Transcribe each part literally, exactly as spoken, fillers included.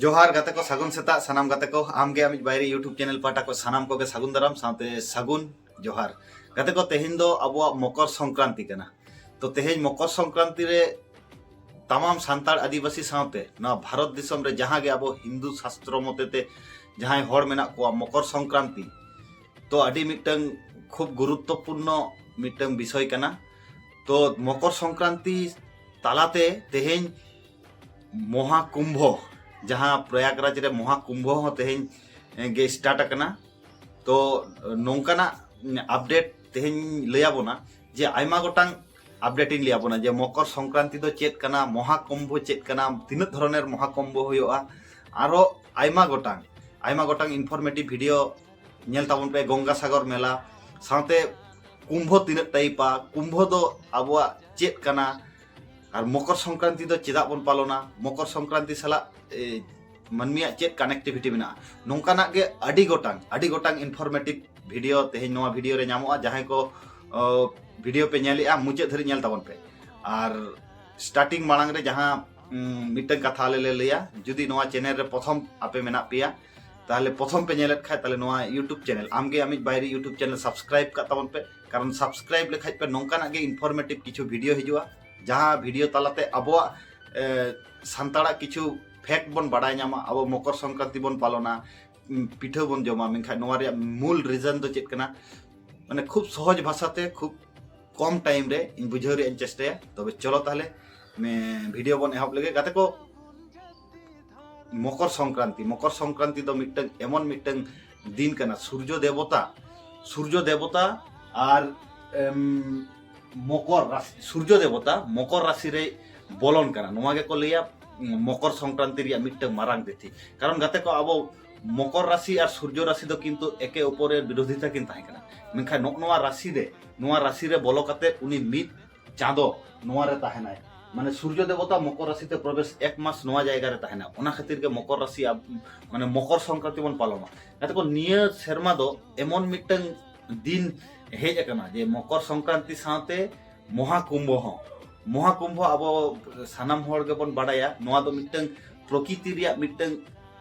ᱡᱚᱦᱟᱨ ᱜᱟᱛᱮ ᱠᱚ, ᱥᱟᱹᱜᱩᱱ ᱥᱮᱛᱟᱜ ᱥᱟᱱᱟᱢ ᱜᱟᱛᱮ ᱠᱚ᱾ ᱟᱢᱜᱮ ᱟᱢᱤᱡ ᱵᱟᱭᱨᱤ YouTube ᱪᱮᱱᱮᱞ ᱯᱟᱦᱴᱟ ᱠᱚ ᱥᱟᱱᱟᱢ ᱠᱚᱜᱮ ᱥᱟᱹᱜᱩᱱ ᱫᱟᱨᱟᱢ ᱥᱟᱶᱛᱮ ᱥᱟᱹᱜᱩᱱ ᱡᱚᱦᱟᱨ᱾ ᱜᱟᱛᱮ ᱠᱚ, ᱛᱮᱦᱮᱧ ᱫᱚ ᱟᱵᱚᱣᱟᱜ ᱢᱚᱠᱚᱨ ᱥᱚᱝᱠᱨᱟᱱᱛᱤ ᱠᱟᱱᱟ᱾ ᱛᱚ ᱛᱮᱦᱮᱧ ᱢᱚᱠᱚᱨ ᱥᱚᱝᱠᱨᱟᱱᱛᱤ ᱨᱮ ᱛᱟᱢᱟᱢ ᱥᱟᱱᱛᱟᱲ ᱟᱹᱫᱤᱵᱟᱹᱥᱤ ᱥᱟᱶᱛᱮ ᱱᱚᱣᱟ ᱵᱷᱟᱨᱚᱛ ᱫᱤᱥᱚᱢ ᱨᱮ ᱡᱟᱦᱟᱸ ᱜᱮ ᱟᱵᱚ ᱦᱤᱱᱫᱩ ᱥᱟᱥᱛᱨᱚ ᱢᱚᱛᱮ ᱛᱮ ᱡᱟᱦᱟᱸᱭ ᱦᱚᱲ ᱢᱮᱱᱟᱜ ᱠᱚᱣᱟ, ᱢᱚᱠᱚᱨ ᱥᱚᱝᱠᱨᱟᱱᱛᱤ ᱛᱚ ᱟᱹᱰᱤ ᱢᱤᱫᱴᱟᱝ ᱠᱷᱩᱵ ᱜᱩᱨᱩᱛᱛᱚᱯᱩᱨᱱᱚ ᱢᱤᱫᱴᱟᱝ ᱵᱤᱥᱚᱭ ᱠᱟᱱᱟ᱾ ᱛᱚ ᱢᱚᱠᱚᱨ ᱥᱚᱝᱠᱨᱟᱱᱛᱤ ᱛᱟᱞᱟᱛᱮ ᱛᱮᱦᱮᱧ ᱢᱚᱦᱟ ᱠᱩᱢᱵᱷᱚ, ᱡᱟᱦᱟᱸ ᱯᱨᱚᱭᱟᱜᱽᱨᱟᱡᱽ ᱨᱮ ᱢᱚᱦᱟ ᱠᱩᱢᱵᱷᱚ ᱦᱚᱸ ᱛᱮᱦᱮᱧ ᱜᱮ ᱥᱴᱟᱨᱴ ᱟᱠᱟᱱᱟ᱾ ᱛᱚ ᱱᱚᱝᱠᱟᱱᱟᱜ ᱟᱯᱰᱮᱴ ᱛᱮᱦᱮᱧ ᱞᱟᱹᱭ ᱟᱵᱚᱱᱟ ᱡᱮ ᱟᱭᱢᱟ ᱜᱚᱴᱟᱝ ᱟᱯᱰᱮᱴ ᱤᱧ ᱞᱟᱹᱭ ᱟᱵᱚᱱᱟ ᱡᱮ ᱢᱚᱠᱚᱨ ᱥᱚᱝᱠᱨᱟᱱᱛᱤ ᱫᱚ ᱪᱮᱫ ᱠᱟᱱᱟ, ᱢᱚᱦᱟ ᱠᱩᱢᱵᱷᱚ ᱪᱮᱫ ᱠᱟᱱᱟ, ᱛᱤᱱᱟᱹᱜ ᱫᱷᱚᱨᱚᱱᱮᱨ ᱢᱚᱦᱟ ᱠᱩᱢᱵᱷᱚ ᱦᱩᱭᱩᱜᱼᱟ, ᱟᱨᱚ ᱟᱭᱢᱟ ᱜᱚᱴᱟᱝ, ᱟᱭᱢᱟ ᱜᱚᱴᱟᱝ ᱤᱱᱯᱷᱚᱨᱢᱮᱴᱤᱵᱷ ᱵᱷᱤᱰᱤᱭᱳ ᱧᱮᱞ ᱛᱟᱵᱚᱱ ᱯᱮ᱾ ᱜᱚᱝᱜᱟ ᱥᱟᱜᱚᱨ ᱢᱮᱞᱟ ᱥᱟᱶᱛᱮ ᱠᱩᱢᱵᱷᱚ ᱛᱤᱱᱟᱹᱜ ᱴᱟᱭᱤᱯᱟ, ᱠᱩᱢᱵᱷᱚ ᱫᱚ ᱟᱵᱚᱣᱟᱜ ᱪᱮᱫ ᱠᱟᱱᱟ, ᱟᱨ ᱢᱚᱠᱚᱨ ᱥᱚᱝᱠᱨᱟᱱᱛᱤ ᱫᱚ ᱪᱮᱫᱟᱜ ᱵᱚᱱ ᱯᱟᱞᱚᱱᱟ, ᱢᱚᱠᱚᱨ ᱥᱚᱝᱠᱨᱟᱱᱛᱤ ᱥᱟᱞᱟᱜ ᱮ, ᱢᱟᱹᱱᱢᱤᱭᱟᱜ ᱪᱮᱫ ᱠᱟᱱᱮᱠᱴᱤᱵᱷᱤᱴᱤ ᱢᱮᱱᱟᱜᱼᱟ, ᱱᱚᱝᱠᱟᱱᱟᱜ ᱜᱮ ᱟᱹᱰᱤ ᱜᱚᱴᱟᱝ, ᱟᱹᱰᱤ ᱜᱚᱴᱟᱝ ᱤᱱᱯᱷᱚᱨᱢᱮᱴᱤᱵᱷ ᱵᱷᱤᱰᱤᱭᱳ ᱛᱮᱦᱮᱧ ᱱᱚᱣᱟ ᱵᱷᱤᱰᱤᱭᱳ ᱨᱮ ᱧᱟᱢᱚᱜᱼᱟ᱾ ᱡᱟᱦᱟᱸᱭ ᱠᱚ ᱚ, ᱵᱷᱤᱰᱤᱭᱳ ᱯᱮ ᱧᱮᱞᱮᱜᱼᱟ, ᱢᱩᱪᱟᱹᱫ ᱫᱷᱟᱹᱨᱤᱡ ᱧᱮᱞ ᱛᱟᱵᱚᱱ ᱯᱮ᱾ ᱟᱨ ᱥᱴᱟᱨᱴᱤᱝ ᱢᱟᱲᱟᱝ ᱨᱮ ᱡᱟᱦᱟᱸ ᱩᱢ, ᱢᱤᱫᱴᱟᱝ ᱠᱟᱛᱷᱟ ᱟᱞᱮ ᱞᱮ ᱞᱟᱹᱭᱟ, ᱡᱩᱫᱤ ᱱᱚᱣᱟ ᱪᱮᱱᱮᱞ ᱨᱮ ᱯᱨᱚᱛᱷᱚᱢ ᱟᱯᱮ ᱢᱮᱱᱟᱜ ᱯᱮᱭᱟ, ᱛᱟᱦᱚᱞᱮ ᱯᱨᱚᱛᱷᱚᱢ ᱯᱮ ᱧᱮᱞᱮᱫ ᱠᱷᱟᱡ, ᱛᱟᱦᱚᱞᱮ ᱱᱚᱣᱟ YouTube ᱪᱮᱱᱮᱞ ᱟᱢᱜᱮ ᱟᱢᱤᱡ ᱵᱟᱭᱨᱤ YouTube ᱪᱮᱱᱮᱞ ᱥᱟᱵᱥᱠᱨᱟᱭᱤᱵ ᱠᱟᱜ ᱛᱟᱵᱚᱱ ᱯᱮ᱾ ᱠᱟᱨᱚᱱ ᱥᱟᱵᱥᱠᱨᱟᱭᱤᱵ ᱞᱮᱠᱷᱟᱡ ᱯᱮ ᱱᱚᱝᱠᱟᱱᱟᱜ ᱜᱮ ᱤᱱᱯᱷᱚᱨᱢᱮᱴᱤᱵᱷ ᱠᱤᱪᱷᱩ ᱵᱷᱤᱰᱤᱭᱳ ᱦᱤᱡᱩᱜᱼᱟ, ᱡᱟᱦᱟᱸ ᱵᱷᱤᱰᱤᱭᱳ ᱛᱟᱞᱟᱛᱮ ᱟᱵᱚᱣᱟᱜ ᱮ, ᱥᱟᱱᱛᱟᱲᱟᱜ ᱠᱤᱪᱷᱩ ᱯᱷᱮᱠᱴ ᱵᱚᱱ ᱵᱟᱲᱟᱭ ᱧᱟᱢᱟ, ᱟᱵᱚ ᱢᱚᱠᱚᱨ ᱥᱚᱝᱠᱨᱟᱱᱛᱤ ᱵᱚᱱ ᱯᱟᱞᱚᱱᱟ, ᱩᱢ, ᱯᱤᱴᱷᱟᱹ ᱵᱚᱱ ᱡᱚᱢᱟ, ᱢᱮᱱᱠᱷᱟᱱ ᱱᱚᱣᱟ ᱨᱮᱭᱟᱜ ᱢᱩᱞ ᱨᱤᱡᱚᱱ ᱫᱚ ᱪᱮᱫ ᱠᱟᱱᱟ? ᱢᱟᱱᱮ ᱠᱷᱩᱵ ᱥᱚᱦᱚᱡ ᱵᱷᱟᱥᱟᱛᱮ ᱠᱷᱩᱵ ᱠᱚᱢ ᱴᱟᱭᱤᱢ ᱨᱮ ᱤᱧ ᱵᱩᱡᱷᱟᱹᱣ ᱨᱮᱭᱟᱜ ᱤᱧ ᱪᱮᱥᱴᱟᱭᱟ᱾ ᱛᱚᱵᱮ ᱪᱚᱞᱚ ᱛᱟᱦᱚᱞᱮ ᱢᱮ, ᱵᱷᱤᱰᱤᱭᱳ ᱵᱚᱱ ᱮᱦᱚᱵ ᱞᱮᱜᱮ᱾ ᱜᱟᱛᱮ ᱠᱚ, ᱢᱚᱠᱚᱨ ᱥᱚᱝᱠᱨᱟᱱᱛᱤ, ᱢᱚᱠᱚᱨ ᱥᱚᱝᱠᱨᱟᱱᱛᱤ ᱫᱚ ᱢᱤᱫᱴᱟᱝ ᱮᱢᱚᱱ ᱢᱤᱫᱴᱟᱝ ᱫᱤᱱ ᱠᱟᱱᱟ, ᱥᱩᱨᱡᱚ ᱫᱮᱵᱚᱛᱟ, ᱥᱩᱨᱡᱚ ᱫᱮᱵᱚᱛᱟ ᱟᱨ ᱮᱢ, ᱢᱚᱠᱚᱨ ᱨᱟᱥᱤ, ᱥᱩᱨᱡᱚ ᱫᱮᱵᱚᱛᱟ ᱢᱚᱠᱚᱨ ᱨᱟᱥᱤ ᱨᱮ ᱵᱚᱞᱚᱱ ᱠᱟᱱᱟ᱾ ᱱᱚᱣᱟ ᱜᱮᱠᱚ ᱞᱟᱹᱭᱟ ᱢᱚᱠᱚᱨ ᱥᱚᱝᱠᱨᱟᱱᱛᱤ ᱨᱮᱭᱟᱜ ᱢᱤᱫᱴᱟᱝ ᱢᱟᱨᱟᱝ ᱛᱤᱛᱷᱤ᱾ ᱠᱟᱨᱚᱱ ᱜᱟᱛᱮ ᱠᱚ, ᱟᱵᱚ ᱢᱚᱠᱚᱨ ᱨᱟᱥᱤ ᱟᱨ ᱥᱩᱨᱡᱚ ᱨᱟᱥᱤ ᱫᱚ ᱠᱤᱱᱛᱩ ᱮᱠᱮ ᱚᱯᱚᱨᱮᱨ ᱵᱤᱨᱳᱫᱷᱤᱛᱟ ᱠᱤᱱ ᱛᱟᱦᱮᱸ ᱠᱟᱱᱟ᱾ ᱢᱮᱱᱠᱷᱟᱱ ᱱᱚᱜᱼᱚ ᱱᱚᱣᱟ ᱨᱟᱥᱤ ᱨᱮ, ᱱᱚᱣᱟ ᱨᱟᱥᱤ ᱨᱮ ᱵᱚᱞᱚ ᱠᱟᱛᱮ ᱩᱱᱤ ᱢᱤᱫ ᱪᱟᱸᱫᱚ ᱱᱚᱣᱟ ᱨᱮ ᱛᱟᱦᱮᱱᱟᱭ᱾ ᱢᱟᱱᱮ ᱥᱩᱨᱡᱚ ᱫᱮᱵᱚᱛᱟ ᱢᱚᱠᱚᱨ ᱨᱟᱥᱤ ᱛᱮ ᱯᱨᱚᱵᱮᱥ ᱮᱠ ᱢᱟᱥ ᱱᱚᱣᱟ ᱡᱟᱭᱜᱟ ᱨᱮ ᱛᱟᱦᱮᱱᱟ᱾ ᱚᱱᱟ ᱠᱷᱟᱹᱛᱤᱨ ᱜᱮ ᱢᱚᱠᱚᱨ ᱨᱟᱥᱤ ᱟᱵ-, ᱢᱟᱱᱮ ᱢᱚᱠᱚᱨ ᱥᱚᱝᱠᱨᱟᱱᱛᱤ ᱵᱚᱱ ᱯᱟᱞᱚᱱᱟ᱾ ᱜᱟᱛᱮ ᱠᱚ, ᱱᱤᱭᱟᱹ ᱥᱮᱨᱢᱟ ᱫᱚ ᱮᱢᱚᱱ ᱢᱤᱫᱴᱟᱝ ᱫᱤᱱ ᱦᱮᱡ ᱟᱠᱟᱱᱟ ᱡᱮ ᱢᱚᱠᱚᱨ ᱥᱚᱝᱠᱨᱟᱱᱛᱤ ᱥᱟᱶᱛᱮ ᱢᱚᱦᱟ ᱠᱩᱢᱵᱷᱚ ᱦᱚᱸ᱾ ᱢᱚᱦᱟ ᱠᱩᱢᱵᱷᱚ ᱟᱵᱚ ᱥᱟᱱᱟᱢ ᱦᱚᱲ ᱜᱮᱵᱚᱱ ᱵᱟᱰᱟᱭᱟ, ᱱᱚᱣᱟ ᱫᱚ ᱢᱤᱫᱴᱟᱝ ᱯᱨᱚᱠᱤᱛᱤ ᱨᱮᱭᱟᱜ ᱢᱤᱫᱴᱟᱝ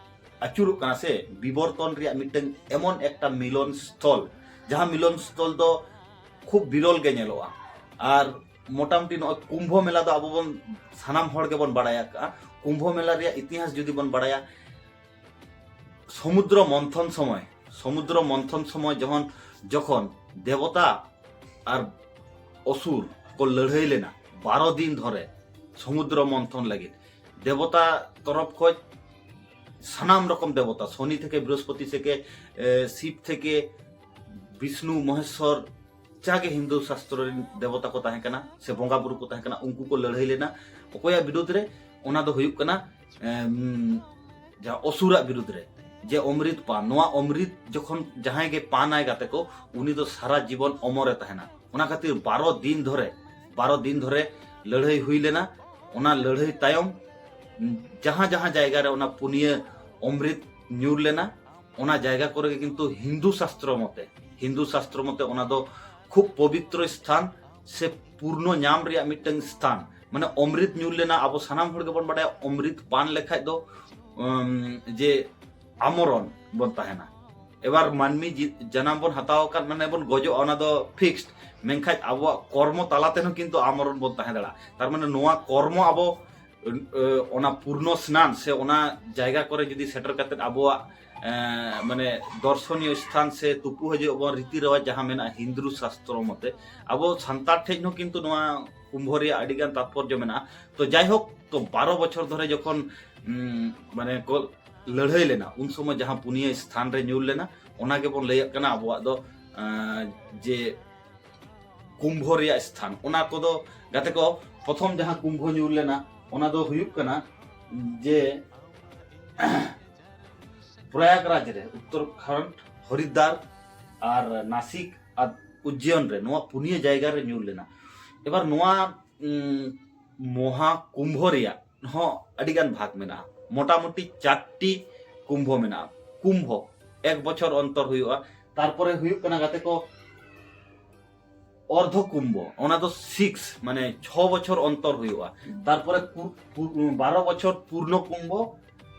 ᱟᱹᱪᱩᱨᱚᱜ ᱠᱟᱱᱟ ᱥᱮ, ᱵᱤᱵᱚᱨᱛᱚᱱ ᱨᱮᱭᱟᱜ ᱢᱤᱫᱴᱟᱝ ᱮᱢᱚᱱ ᱮᱠᱴᱟ ᱢᱤᱞᱚᱱ ᱥᱛᱷᱚᱞ, ᱡᱟᱦᱟᱸ ᱢᱤᱞᱚᱱ ᱥᱛᱷᱚᱞ ᱫᱚ ᱠᱷᱩᱵ ᱵᱤᱨᱚᱞ ᱜᱮ ᱧᱮᱞᱚᱜᱼᱟ᱾ ᱟᱨ ᱢᱚᱴᱟᱢᱩᱴᱤ ᱱᱚᱜᱼᱚᱭ ᱠᱩᱢᱵᱷᱚ ᱢᱮᱞᱟ ᱫᱚ ᱟᱵᱚ ᱵᱚᱱ ᱥᱟᱱᱟᱢ ᱦᱚᱲ ᱜᱮᱵᱚᱱ ᱵᱟᱲᱟᱭ ᱟᱠᱟᱫᱼᱟ᱾ ᱠᱩᱢᱵᱷᱚ ᱢᱮᱞᱟ ᱨᱮᱭᱟᱜ ᱤᱛᱤᱦᱟᱥ ᱡᱩᱫᱤ ᱵᱚᱱ ᱵᱟᱲᱟᱭᱟ, ᱥᱚᱢᱩᱫᱨᱚ ᱢᱚᱱᱛᱷᱚᱱ ᱥᱚᱢᱚᱭ, ᱥᱚᱢᱩᱫᱨᱚ ᱢᱚᱱᱛᱷᱚᱱ ᱥᱚᱢᱚᱭ ᱡᱚᱠᱷᱚᱱ, ᱡᱚᱠᱷᱚᱱ ᱫᱮᱵᱚᱛᱟ ᱟᱨ ᱚᱥᱩᱨ ᱠᱚ ᱞᱟᱹᱲᱦᱟᱹᱭ ᱞᱮᱱᱟ ᱵᱟᱨᱚ ᱫᱤᱱ ᱫᱷᱚᱨᱮ ᱥᱚᱢᱩᱫᱨᱚ ᱢᱚᱱᱛᱷᱚᱱ ᱞᱟᱹᱜᱤᱫ, ᱫᱮᱵᱚᱛᱟ ᱛᱚᱨᱚᱯ ᱠᱷᱚᱡ ᱥᱟᱱᱟᱢ ᱨᱚᱠᱚᱢ ᱫᱮᱵᱚᱛᱟ, ᱥᱚᱱᱤ ᱛᱷᱮᱠᱮ ᱵᱨᱤᱦᱚᱥᱯᱚᱛᱤ ᱛᱷᱮᱠᱮ, ᱮ, ᱥᱤᱵ ᱛᱷᱮᱠᱮ ᱵᱤᱥᱱᱩ, ᱢᱚᱦᱮᱥᱣᱚᱨ, ᱡᱟᱜᱮ ᱦᱤᱱᱫᱩ ᱥᱟᱥᱛᱨᱚ ᱨᱮᱱ ᱫᱮᱵᱚᱛᱟ ᱠᱚ ᱛᱟᱦᱮᱸ ᱠᱟᱱᱟ ᱥᱮ ᱵᱚᱸᱜᱟ ᱵᱩᱨᱩ ᱠᱚ ᱛᱟᱦᱮᱸ ᱠᱟᱱᱟ, ᱩᱱᱠᱩ ᱠᱚ ᱞᱟᱹᱲᱦᱟᱹᱭ ᱞᱮᱱᱟ᱾ ᱚᱠᱚᱭᱟᱜ ᱵᱤᱨᱩᱫᱽ ᱨᱮ? ᱚᱱᱟ ᱫᱚ ᱦᱩᱭᱩᱜ ᱠᱟᱱᱟ, ᱮᱢ, ᱡᱟᱦᱟᱸ ᱚᱥᱩᱨᱟᱜ ᱵᱤᱨᱩᱫᱽ ᱨᱮ, ᱡᱮ ᱚᱢᱨᱤᱛ ᱯᱟᱱ, ᱱᱚᱣᱟ ᱚᱢᱨᱤᱛ ᱡᱚᱠᱷᱚᱱ ᱡᱟᱦᱟᱸᱭ ᱜᱮ ᱯᱟᱱᱟᱭ ᱜᱟᱛᱮ ᱠᱚ, ᱩᱱᱤ ᱫᱚ ᱥᱟᱨᱟ ᱡᱤᱵᱚᱱ ᱚᱢᱚᱨᱮ ᱛᱟᱦᱮᱱᱟ᱾ ᱚᱱᱟ ᱠᱷᱟᱹᱛᱤᱨ ᱵᱟᱨᱚ ᱫᱤᱱ ᱫᱷᱚᱨᱮ, ᱵᱟᱨᱚ ᱫᱤᱱ ᱫᱷᱚᱨᱮ ᱞᱟᱹᱲᱦᱟᱹᱭ ᱦᱩᱭ ᱞᱮᱱᱟ᱾ ᱚᱱᱟ ᱞᱟᱹᱲᱦᱟᱹᱭ ᱛᱟᱭᱚᱢ ᱡᱟᱦᱟᱸ ᱡᱟᱦᱟᱸ ᱡᱟᱭᱜᱟ ᱨᱮ ᱚᱱᱟ ᱯᱩᱱᱭᱟᱹ ᱚᱢᱨᱤᱛ ᱧᱩᱨ ᱞᱮᱱᱟ, ᱚᱱᱟ ᱡᱟᱭᱜᱟ ᱠᱚᱨᱮ ᱜᱮ ᱠᱤᱱᱛᱩ ᱦᱤᱱᱫᱩ ᱥᱟᱥᱛᱨᱚ ᱢᱚᱛᱮ, ᱦᱤᱱᱫᱩ ᱥᱟᱥᱛᱨᱚ ᱢᱚᱛᱮ ᱚᱱᱟ ᱫᱚ ᱠᱷᱩᱵ ᱯᱚᱵᱤᱛᱨᱚ ᱥᱛᱷᱟᱱ ᱥᱮ ᱯᱩᱨᱱᱚ ᱧᱟᱢ ᱨᱮᱭᱟᱜ ᱢᱤᱫᱴᱟᱝ ᱥᱛᱷᱟᱱ᱾ ᱢᱟᱱᱮ ᱚᱢᱨᱤᱛ ᱧᱩᱨ ᱞᱮᱱᱟ, ᱟᱵᱚ ᱥᱟᱱᱟᱢ ᱦᱚᱲ ᱜᱮᱵᱚᱱ ᱵᱟᱰᱟᱭᱟ ᱚᱢᱨᱤᱛ ᱯᱟᱱ ᱞᱮᱠᱷᱟᱡ ᱫᱚ, ᱩᱢ, ᱡᱮ ᱟᱢᱚᱨᱚᱱ ᱵᱚᱱ ᱛᱟᱦᱮᱱᱟ᱾ ᱮᱵᱟᱨ ᱢᱟᱹᱱᱢᱤ ᱡᱤ-, ᱡᱟᱱᱟᱢ ᱵᱚᱱ ᱦᱟᱛᱟᱣ ᱟᱠᱟᱫ, ᱢᱟᱱᱮ ᱵᱚᱱ ᱜᱚᱡᱚᱜᱼᱟ, ᱚᱱᱟ ᱫᱚ ᱯᱷᱤᱠᱥᱰ᱾ ᱢᱮᱱᱠᱷᱟᱡ ᱟᱵᱚᱣᱟᱜ ᱠᱚᱨᱢᱚ ᱛᱟᱞᱟ ᱛᱮᱦᱚᱸ ᱠᱤᱱᱛᱩ ᱟᱢᱚᱨᱚᱱ ᱵᱚᱱ ᱛᱟᱦᱮᱸ ᱫᱟᱲᱮᱭᱟᱜᱼᱟ᱾ ᱛᱟᱨ ᱢᱟᱱᱮ ᱱᱚᱣᱟ ᱠᱚᱨᱢᱚ ᱟᱵᱚ, ᱮ, ᱚᱱᱟ ᱯᱩᱨᱱᱚ ᱥᱱᱟᱱ ᱥᱮ ᱚᱱᱟ ᱡᱟᱭᱜᱟ ᱠᱚᱨᱮ ᱡᱩᱫᱤ ᱥᱮᱴᱮᱨ ᱠᱟᱛᱮᱫ ᱟᱵᱚᱣᱟᱜ, ᱮ, ᱢᱟᱱᱮ ᱫᱚᱨᱥᱚᱱᱤᱭᱚ ᱥᱛᱷᱟᱱ ᱥᱮ ᱛᱩᱯᱩ ᱦᱤᱡᱩᱜ ᱟᱵᱚᱱ ᱨᱤᱛᱤ ᱨᱮᱣᱟᱡᱽ ᱡᱟᱦᱟᱸ ᱢᱮᱱᱟᱜᱼᱟ ᱦᱤᱱᱫᱩ ᱥᱟᱥᱛᱨᱚ ᱢᱚᱛᱮ, ᱟᱵᱚ ᱥᱟᱱᱛᱟᱲ ᱴᱷᱮᱡ ᱦᱚᱸ ᱠᱤᱱᱛᱩ ᱱᱚᱣᱟ ᱠᱩᱢᱵᱷᱚ ᱨᱮᱭᱟᱜ ᱟᱹᱰᱤᱜᱟᱱ ᱛᱟᱛᱯᱚᱨᱡᱚ ᱢᱮᱱᱟᱜᱼᱟ᱾ ᱛᱚ ᱡᱟᱭᱦᱳᱠ, ᱛᱚ ᱵᱟᱨᱚ ᱵᱚᱪᱷᱚᱨ ᱫᱷᱚᱨᱮ ᱡᱚᱠᱷᱚᱱ, ᱩᱢ, ᱢᱟᱱᱮ ᱠᱚ ᱞᱟᱹᱲᱦᱟᱹᱭ ᱞᱮᱱᱟ, ᱩᱱ ᱥᱚᱢᱚᱭ ᱡᱟᱦᱟᱸ ᱯᱩᱱᱭᱟᱹ ᱥᱛᱷᱟᱱ ᱨᱮ ᱧᱩᱨ ᱞᱮᱱᱟ, ᱚᱱᱟ ᱜᱮᱵᱚᱱ ᱞᱟᱹᱭᱮᱫ ᱠᱟᱱᱟ ᱟᱵᱚᱣᱟᱜ ᱫᱚ, ᱟᱸ, ᱡᱮ ᱠᱩᱢᱵᱷᱚ ᱨᱮᱭᱟᱜ ᱥᱛᱷᱟᱱ᱾ ᱚᱱᱟ ᱠᱚᱫᱚ ᱜᱟᱛᱮ ᱠᱚ, ᱯᱨᱚᱛᱷᱚᱢ ᱡᱟᱦᱟᱸ ᱠᱩᱢᱵᱷᱚ ᱧᱩᱨ ᱞᱮᱱᱟ, ᱚᱱᱟ ᱫᱚ ᱦᱩᱭᱩᱜ ᱠᱟᱱᱟ ᱡᱮ ᱯᱨᱚᱭᱟᱜᱽᱨᱟᱡᱽ ᱨᱮ, ᱩᱛᱛᱚᱨᱟᱠᱷᱚᱸᱰ, ᱦᱚᱨᱤᱫᱫᱟᱨ ᱟᱨ ᱱᱟᱥᱤᱠ ᱟᱨ ᱩᱡᱽᱡᱚᱭᱚᱱ ᱨᱮ, ᱱᱚᱣᱟ ᱯᱩᱱᱭᱟᱹ ᱡᱟᱭᱜᱟ ᱨᱮ ᱧᱩᱨ ᱞᱮᱱᱟ᱾ ᱮᱵᱟᱨ ᱱᱚᱣᱟ, ᱩᱸ, ᱢᱚᱦᱟ ᱠᱩᱢᱵᱷᱚ ᱨᱮᱭᱟᱜ ᱦᱚᱸ ᱟᱹᱰᱤᱜᱟᱱ ᱵᱷᱟᱜᱽ ᱢᱮᱱᱟᱜᱼᱟ᱾ ᱢᱚᱴᱟᱢᱩᱴᱤ ᱪᱟᱨᱴᱤ ᱠᱩᱢᱵᱷᱚ ᱢᱮᱱᱟᱜᱼᱟ᱾ ᱠᱩᱢᱵᱷᱚ ᱮᱠ ᱵᱚᱪᱷᱚᱨ ᱚᱱᱛᱚᱨ ᱦᱩᱭᱩᱜᱼᱟ᱾ ᱛᱟᱨᱯᱚᱨᱮ ᱦᱩᱭᱩᱜ ᱠᱟᱱᱟ ᱜᱟᱛᱮ ᱠᱚ ᱚᱨᱫᱷᱚ ᱠᱩᱢᱵᱷᱚ, ᱚᱱᱟ ᱫᱚ ᱥᱤᱠᱥ, ᱢᱟᱱᱮ ᱪᱷᱚ ᱵᱚᱪᱷᱚᱨ ᱚᱱᱛᱚᱨ ᱦᱩᱭᱩᱜᱼᱟ᱾ ᱛᱟᱨᱯᱚᱨᱮ ᱠᱩ- ᱠᱩ- ᱵᱟᱨᱚ ᱵᱚᱪᱷᱚᱨ ᱯᱩᱨᱱᱚ ᱠᱩᱢᱵᱷᱚ,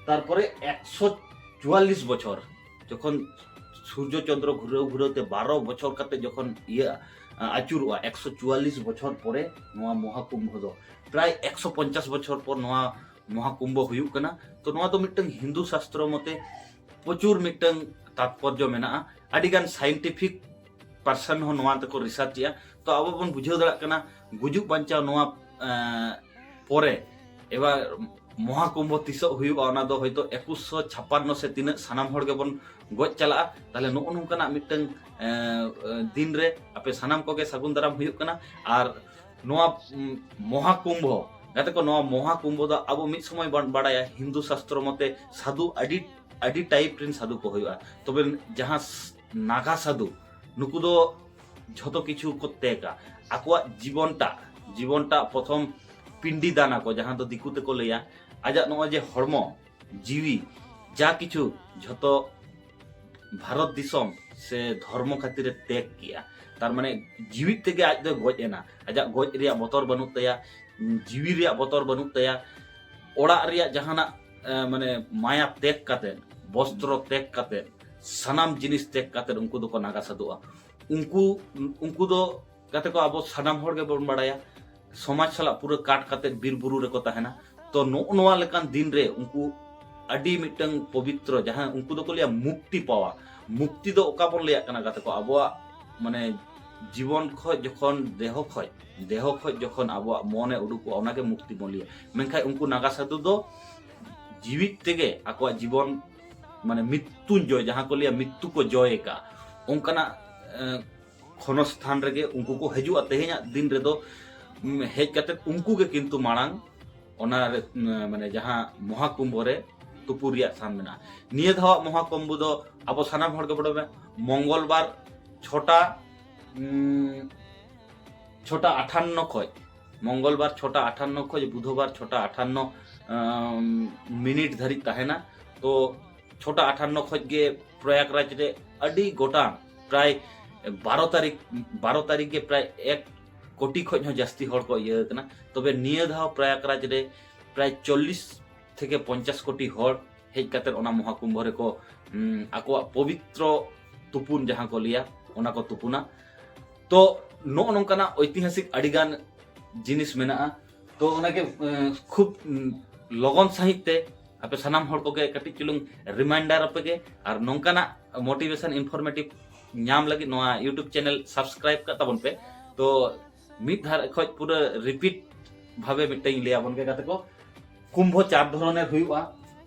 ᱛᱟᱨᱯᱚᱨᱮ ᱮᱠᱥᱚ ᱪᱩᱣᱟᱞᱞᱤᱥ ᱵᱚᱪᱷᱚᱨ, ᱡᱚᱠᱷᱚᱱ ᱥᱩᱨᱡᱚ ᱪᱚᱱᱫᱨᱚ ᱜᱷᱩᱨᱟᱹᱣ ᱜᱷᱩᱨᱟᱹᱣ ᱛᱮ ᱵᱟᱨᱚ ᱵᱚᱪᱷᱚᱨ ᱠᱟᱛᱮ ᱡᱚᱠᱷᱚᱱ ᱤᱭᱟᱹ ᱟ, ᱟᱹᱪᱩᱨᱚᱜᱼᱟ, ᱮᱠᱥᱚ ᱪᱩᱣᱟᱞᱞᱤᱥ ᱵᱚᱪᱷᱚᱨ ᱯᱚᱨᱮ ᱱᱚᱣᱟ ᱢᱚᱦᱟᱠᱩᱢᱵᱷᱚ ᱫᱚ, ᱯᱨᱟᱭ ᱮᱠᱥᱚ ᱯᱚᱧᱪᱟᱥ ᱵᱚᱪᱷᱚᱨ ᱯᱚᱨ ᱱᱚᱣᱟ ᱢᱚᱦᱟᱠᱩᱢᱵᱷᱚ ᱦᱩᱭᱩᱜ ᱠᱟᱱᱟ᱾ ᱛᱚ ᱱᱚᱣᱟ ᱫᱚ ᱢᱤᱫᱴᱟᱝ ᱦᱤᱱᱫᱩ ᱥᱟᱥᱛᱨᱚ ᱢᱚᱛᱮ ᱯᱨᱚᱪᱩᱨ ᱢᱤᱫᱴᱟᱝ ᱛᱟᱛᱯᱚᱨᱡᱚ ᱢᱮᱱᱟᱜᱼᱟ᱾ ᱟᱹᱰᱤᱜᱟᱱ ᱥᱟᱭᱮᱱᱴᱤᱯᱷᱤᱠ ᱯᱟᱨᱥᱚᱱ ᱦᱚᱸ ᱱᱚᱣᱟ ᱛᱮᱠᱚ ᱨᱤᱥᱟᱨᱪ ᱮᱜᱼᱟ᱾ ᱛᱚ ᱟᱵᱚ ᱵᱚᱱ ᱵᱩᱡᱷᱟᱹᱣ ᱫᱟᱲᱮᱭᱟᱜ ᱠᱟᱱᱟ, ᱜᱩᱡᱩᱜ ᱵᱟᱧᱪᱟᱣ ᱱᱚᱣᱟ ᱮᱸ, ᱯᱚᱨᱮ ᱮᱵᱟᱨ ᱢᱚᱦᱟᱠᱩᱢᱵᱷᱚ ᱛᱤᱥᱚᱜ ᱦᱩᱭᱩᱜᱼᱟ, ᱚᱱᱟ ᱫᱚ ᱦᱚᱭᱛᱳ ᱮᱠᱩᱥᱥᱚ ᱪᱷᱟᱯᱟᱱᱱᱚ ᱥᱮ ᱛᱤᱱᱟᱹᱜ ᱥᱟᱱᱟᱢ ᱦᱚᱲ ᱜᱮᱵᱚᱱ ᱜᱚᱡ ᱪᱟᱞᱟᱜᱼᱟ᱾ ᱛᱟᱦᱞᱮ ᱱᱚᱜᱼᱚ ᱱᱚᱝᱠᱟᱱᱟᱜ ᱢᱤᱫᱴᱟᱝ ᱮᱸ, ᱫᱤᱱ ᱨᱮ ᱟᱯᱮ ᱥᱟᱱᱟᱢ ᱠᱚᱜᱮ ᱥᱟᱹᱜᱩᱱ ᱫᱟᱨᱟᱢ ᱦᱩᱭᱩᱜ ᱠᱟᱱᱟ᱾ ᱟᱨ ᱱᱚᱣᱟ ᱩᱢ, ᱢᱚᱦᱟᱠᱩᱢᱵᱷᱚ, ᱜᱟᱛᱮ ᱠᱚ, ᱱᱚᱣᱟ ᱢᱚᱦᱟᱠᱩᱢᱵᱷᱚ ᱫᱚ ᱟᱵᱚ ᱢᱤᱫ ᱥᱚᱢᱚᱭ ᱵᱚᱱ ᱵᱟᱲᱟᱭᱟ, ᱦᱤᱱᱫᱩ ᱥᱟᱥᱛᱨᱚ ᱢᱚᱛᱮ ᱥᱟᱫᱷᱩ ᱟᱹᱰᱤ ᱟᱹᱰᱤ ᱴᱟᱭᱤᱯ ᱨᱮᱱ ᱥᱟᱫᱷᱩ ᱠᱚ ᱦᱩᱭᱩᱜᱼᱟ᱾ ᱛᱚᱵᱮ ᱡᱟᱦᱟᱸ ᱥ- ᱱᱟᱜᱟ ᱥᱟᱫᱷᱩ, ᱱᱩᱠᱩ ᱫᱚ ᱡᱷᱚᱛᱚ ᱠᱤᱪᱷᱩ ᱠᱚ ᱛᱮᱜᱟ, ᱟᱠᱚᱣᱟᱜ ᱡᱤᱵᱚᱱᱴᱟᱜ ᱡᱤᱵᱚᱱᱴᱟᱜ ᱯᱨᱚᱛᱷᱚᱢ ᱯᱤᱱᱰᱤ ᱫᱟᱱ ᱟᱠᱚ, ᱡᱟᱦᱟᱸ ᱫᱚ ᱫᱤᱠᱩ ᱛᱮᱠᱚ ᱞᱟᱹᱭᱟ, ᱟᱡᱟᱜ ᱱᱚᱜᱼᱚᱭ ᱡᱮ ᱦᱚᱲᱢᱚ ᱡᱤᱣᱤ ᱡᱟ ᱠᱤᱪᱷᱩ ᱡᱷᱚᱛᱚ ᱵᱷᱟᱨᱚᱛ ᱫᱤᱥᱚᱢ ᱥᱮ ᱫᱷᱚᱨᱢᱚ ᱠᱷᱟᱹᱛᱤᱨ ᱮ ᱛᱮᱜ ᱠᱮᱜᱼᱟ᱾ ᱛᱟᱨ ᱢᱟᱱᱮ ᱡᱤᱣᱤᱫ ᱛᱮᱜᱮ ᱟᱡ ᱫᱚᱭ ᱜᱚᱡ ᱮᱱᱟ, ᱟᱡᱟᱜ ᱜᱚᱡ ᱨᱮᱭᱟᱜ ᱵᱚᱛᱚᱨ ᱵᱟᱹᱱᱩᱜ ᱛᱟᱭᱟ, ᱡᱤᱣᱤ ᱨᱮᱭᱟᱜ ᱵᱚᱛᱚᱨ ᱵᱟᱹᱱᱩᱜ ᱛᱟᱭᱟ, ᱚᱲᱟᱜ ᱨᱮᱭᱟᱜ ᱡᱟᱦᱟᱱᱟᱜ ᱮ, ᱢᱟᱱᱮ ᱢᱟᱭᱟ ᱛᱮᱜ ᱠᱟᱛᱮ, ᱵᱚᱥᱛᱨᱚ ᱛᱮᱜ ᱠᱟᱛᱮ, ᱥᱟᱱᱟᱢ ᱡᱤᱱᱤᱥ ᱛᱮᱜ ᱠᱟᱛᱮ ᱩᱱᱠᱩ ᱫᱚᱠᱚ ᱱᱟᱜᱟ ᱥᱟᱫᱷᱩᱜᱼᱟ᱾ ᱩᱱᱠᱩ ᱩᱱᱠᱩ ᱫᱚ ᱜᱟᱛᱮ ᱠᱚ, ᱟᱵᱚ ᱥᱟᱱᱟᱢ ᱦᱚᱲ ᱜᱮᱵᱚᱱ ᱵᱟᱲᱟᱭᱟ, ᱥᱚᱢᱟᱡᱽ ᱥᱟᱞᱟᱜ ᱯᱩᱨᱟᱹ ᱠᱟᱴ ᱠᱟᱛᱮ ᱵᱤᱨ ᱵᱩᱨᱩ ᱨᱮᱠᱚ ᱛᱟᱦᱮᱱᱟ᱾ ᱛᱚ ᱱᱚᱜᱼᱚ ᱱᱚᱣᱟ ᱞᱮᱠᱟᱱ ᱫᱤᱱ ᱨᱮ ᱩᱱᱠᱩ ᱟᱹᱰᱤ ᱢᱤᱫᱴᱟᱝ ᱯᱚᱵᱤᱛᱨᱚ, ᱡᱟᱦᱟᱸ ᱩᱱᱠᱩ ᱫᱚᱠᱚ ᱞᱟᱹᱭᱟ ᱢᱩᱠᱛᱤ ᱯᱟᱣᱟ᱾ ᱢᱩᱠᱛᱤ ᱫᱚ ᱚᱠᱟ ᱵᱚᱱ ᱞᱟᱹᱭᱟᱜ ᱠᱟᱱᱟ ᱜᱟᱛᱮ ᱠᱚ? ᱟᱵᱚᱣᱟᱜ ᱢᱟᱱᱮ ᱡᱤᱵᱚᱱ ᱠᱷᱚᱡ ᱡᱚᱠᱷᱚᱱ ᱫᱮᱦᱚ ᱠᱷᱚᱡ ᱫᱮᱦᱚ ᱠᱷᱚᱡ ᱡᱚᱠᱷᱚᱱ ᱟᱵᱚᱣᱟᱜ ᱢᱚᱱᱮ ᱩᱰᱩᱠᱚᱜᱼᱟ, ᱚᱱᱟᱜᱮ ᱢᱩᱠᱛᱤ ᱵᱚᱱ ᱞᱟᱹᱭᱟ᱾ ᱢᱮᱱᱠᱷᱟᱱ ᱩᱱᱠᱩ ᱱᱟᱜᱟ ᱥᱟᱫᱷᱩ ᱫᱚ ᱡᱤᱣᱤᱫ ᱛᱮᱜᱮ ᱟᱠᱚᱣᱟᱜ ᱡᱤᱵᱚᱱ, ᱢᱟᱱᱮ ᱢᱤᱛᱛᱩᱧᱡᱚᱭ, ᱡᱟᱦᱟᱸ ᱠᱚ ᱞᱟᱹᱭᱟ ᱢᱤᱛᱛᱩ ᱠᱚ ᱡᱚᱭ ᱟᱠᱟᱫ, ᱚᱱᱠᱟᱱᱟᱜ ᱮ, ᱠᱷᱚᱱᱚᱥᱛᱷᱟᱱ ᱨᱮᱜᱮ ᱩᱱᱠᱩ ᱠᱚ ᱦᱤᱡᱩᱜᱼᱟ᱾ ᱛᱮᱦᱮᱧᱟᱜ ᱫᱤᱱ ᱨᱮᱫᱚ ᱩᱢ, ᱦᱮᱡ ᱠᱟᱛᱮ ᱩᱱᱠᱩ ᱜᱮ ᱠᱤᱱᱛᱩ ᱢᱟᱲᱟᱝ ᱚᱱᱟ ᱨᱮ, ᱩᱢ, ᱢᱟᱱᱮ ᱡᱟᱦᱟᱸ ᱢᱚᱦᱟᱠᱩᱢᱵᱷᱚ ᱨᱮ ᱛᱩᱯᱩ ᱨᱮᱭᱟᱜ ᱛᱷᱟᱱ ᱢᱮᱱᱟᱜᱼᱟ᱾ ᱱᱤᱭᱟᱹ ᱫᱷᱟᱣᱟᱜ ᱢᱚᱦᱟᱠᱩᱢᱵᱷᱚ ᱫᱚ ᱟᱵᱚ ᱥᱟᱱᱟᱢ ᱦᱚᱲ ᱜᱮ ᱵᱟᱰᱟᱭ ᱢᱮ, ᱢᱚᱝᱜᱚᱞ ᱵᱟᱨ ᱪᱷᱚᱴᱟ, ᱩᱢ, ᱪᱷᱚᱴᱟ ᱟᱴᱷᱟᱱᱱᱚ ᱠᱷᱚᱡ, ᱢᱚᱝᱜᱚᱞ ᱵᱟᱨ ᱪᱷᱚᱴᱟ ᱟᱴᱷᱟᱱᱱᱚ ᱠᱷᱚᱡ ᱵᱩᱫᱷᱚᱵᱟᱨ ᱪᱷᱚᱴᱟ ᱟᱴᱷᱟᱱᱱᱚ, ᱟᱢ, ᱢᱤᱱᱤᱴ ᱫᱷᱟᱹᱨᱤᱡ ᱛᱟᱦᱮᱱᱟ᱾ ᱛᱚ ᱪᱷᱚᱴᱟ ᱟᱴᱷᱟᱱᱱᱚ ᱠᱷᱚᱡ ᱜᱮ ᱯᱨᱚᱭᱟᱜᱽᱨᱟᱡᱽ ᱨᱮ ᱟᱹᱰᱤ ᱜᱚᱴᱟᱝ, ᱯᱨᱟᱭ ᱵᱟᱨᱚ ᱛᱟᱹᱨᱤᱠᱷ ᱵᱟᱨᱚ ᱛᱟᱹᱨᱤᱠᱷ ᱜᱮ ᱯᱨᱟᱭ ᱮᱠ ᱠᱳᱴᱤ ᱠᱷᱚᱱ ᱦᱚᱸ ᱡᱟᱹᱥᱛᱤ ᱦᱚᱲ ᱠᱚ ᱤᱭᱟᱹ ᱟᱠᱟᱱᱟ᱾ ᱛᱚᱵᱮ ᱱᱤᱭᱟᱹ ᱫᱷᱟᱣ ᱯᱨᱟᱭᱟᱜᱽᱨᱟᱡᱽ ᱨᱮ ᱯᱨᱟᱭ ᱪᱚᱞᱞᱤᱥ ᱛᱷᱮᱠᱮ ᱯᱚᱧᱪᱟᱥ ᱠᱳᱴᱤ ᱦᱚᱲ ᱦᱮᱡ ᱠᱟᱛᱮ ᱚᱱᱟ ᱢᱚᱦᱟᱠᱩᱢᱵᱷᱚ ᱨᱮᱠᱚ ᱩᱢ, ᱟᱠᱚᱣᱟᱜ ᱯᱚᱵᱤᱛᱨᱚ ᱛᱩᱯᱩᱱ ᱡᱟᱦᱟᱸ ᱠᱚ ᱞᱟᱹᱭᱟ, ᱚᱱᱟ ᱠᱚ ᱛᱩᱯᱩᱱᱟ᱾ ᱛᱚ ᱱᱚᱜᱼᱚ ᱱᱚᱝᱠᱟᱱᱟᱜ ᱳᱭᱛᱤᱦᱟᱥᱤᱠ ᱟᱹᱰᱤᱜᱟᱱ ᱡᱤᱱᱤᱥ ᱢᱮᱱᱟᱜᱼᱟ᱾ ᱛᱚ ᱚᱱᱟᱜᱮ ᱮᱸ, ᱠᱷᱩᱵ ᱩᱢ, ᱞᱚᱜᱚᱱ ᱥᱟᱺᱦᱤᱡ ᱛᱮ ᱟᱯᱮ ᱥᱟᱱᱟᱢ ᱦᱚᱲ ᱠᱚᱜᱮ ᱠᱟᱹᱴᱤᱡ ᱪᱩᱞᱩᱝ ᱨᱤᱢᱟᱭᱤᱱᱰᱟᱨ ᱟᱯᱮ ᱜᱮ, ᱟᱨ ᱱᱚᱝᱠᱟᱱᱟᱜ ᱢᱳᱴᱤᱵᱷᱮᱥᱚᱱ ᱤᱱᱯᱷᱚᱨᱢᱮᱴᱤᱵᱷ ᱧᱟᱢ ᱞᱟᱹᱜᱤᱫ ᱱᱚᱣᱟ YouTube ᱪᱮᱱᱮᱞ ᱥᱟᱵᱥᱠᱨᱟᱭᱤᱵ ᱠᱟᱜ ᱛᱟᱵᱚᱱ ᱯᱮ᱾ ᱛᱚ ᱢᱤᱫ ᱫᱷᱟᱣ ᱠᱷᱚᱡ ᱯᱩᱨᱟᱹ ᱨᱤᱯᱤᱴ ᱵᱷᱟᱵᱮ ᱢᱤᱫᱴᱟᱝ ᱤᱧ ᱞᱟᱹᱭ ᱟᱵᱚᱱ ᱜᱮ ᱜᱟᱛᱮ ᱠᱚ, ᱠᱩᱢᱵᱷᱚ ᱪᱟᱨ ᱫᱷᱚᱨᱚᱱᱮᱨ ᱦᱩᱭᱩᱜᱼᱟ,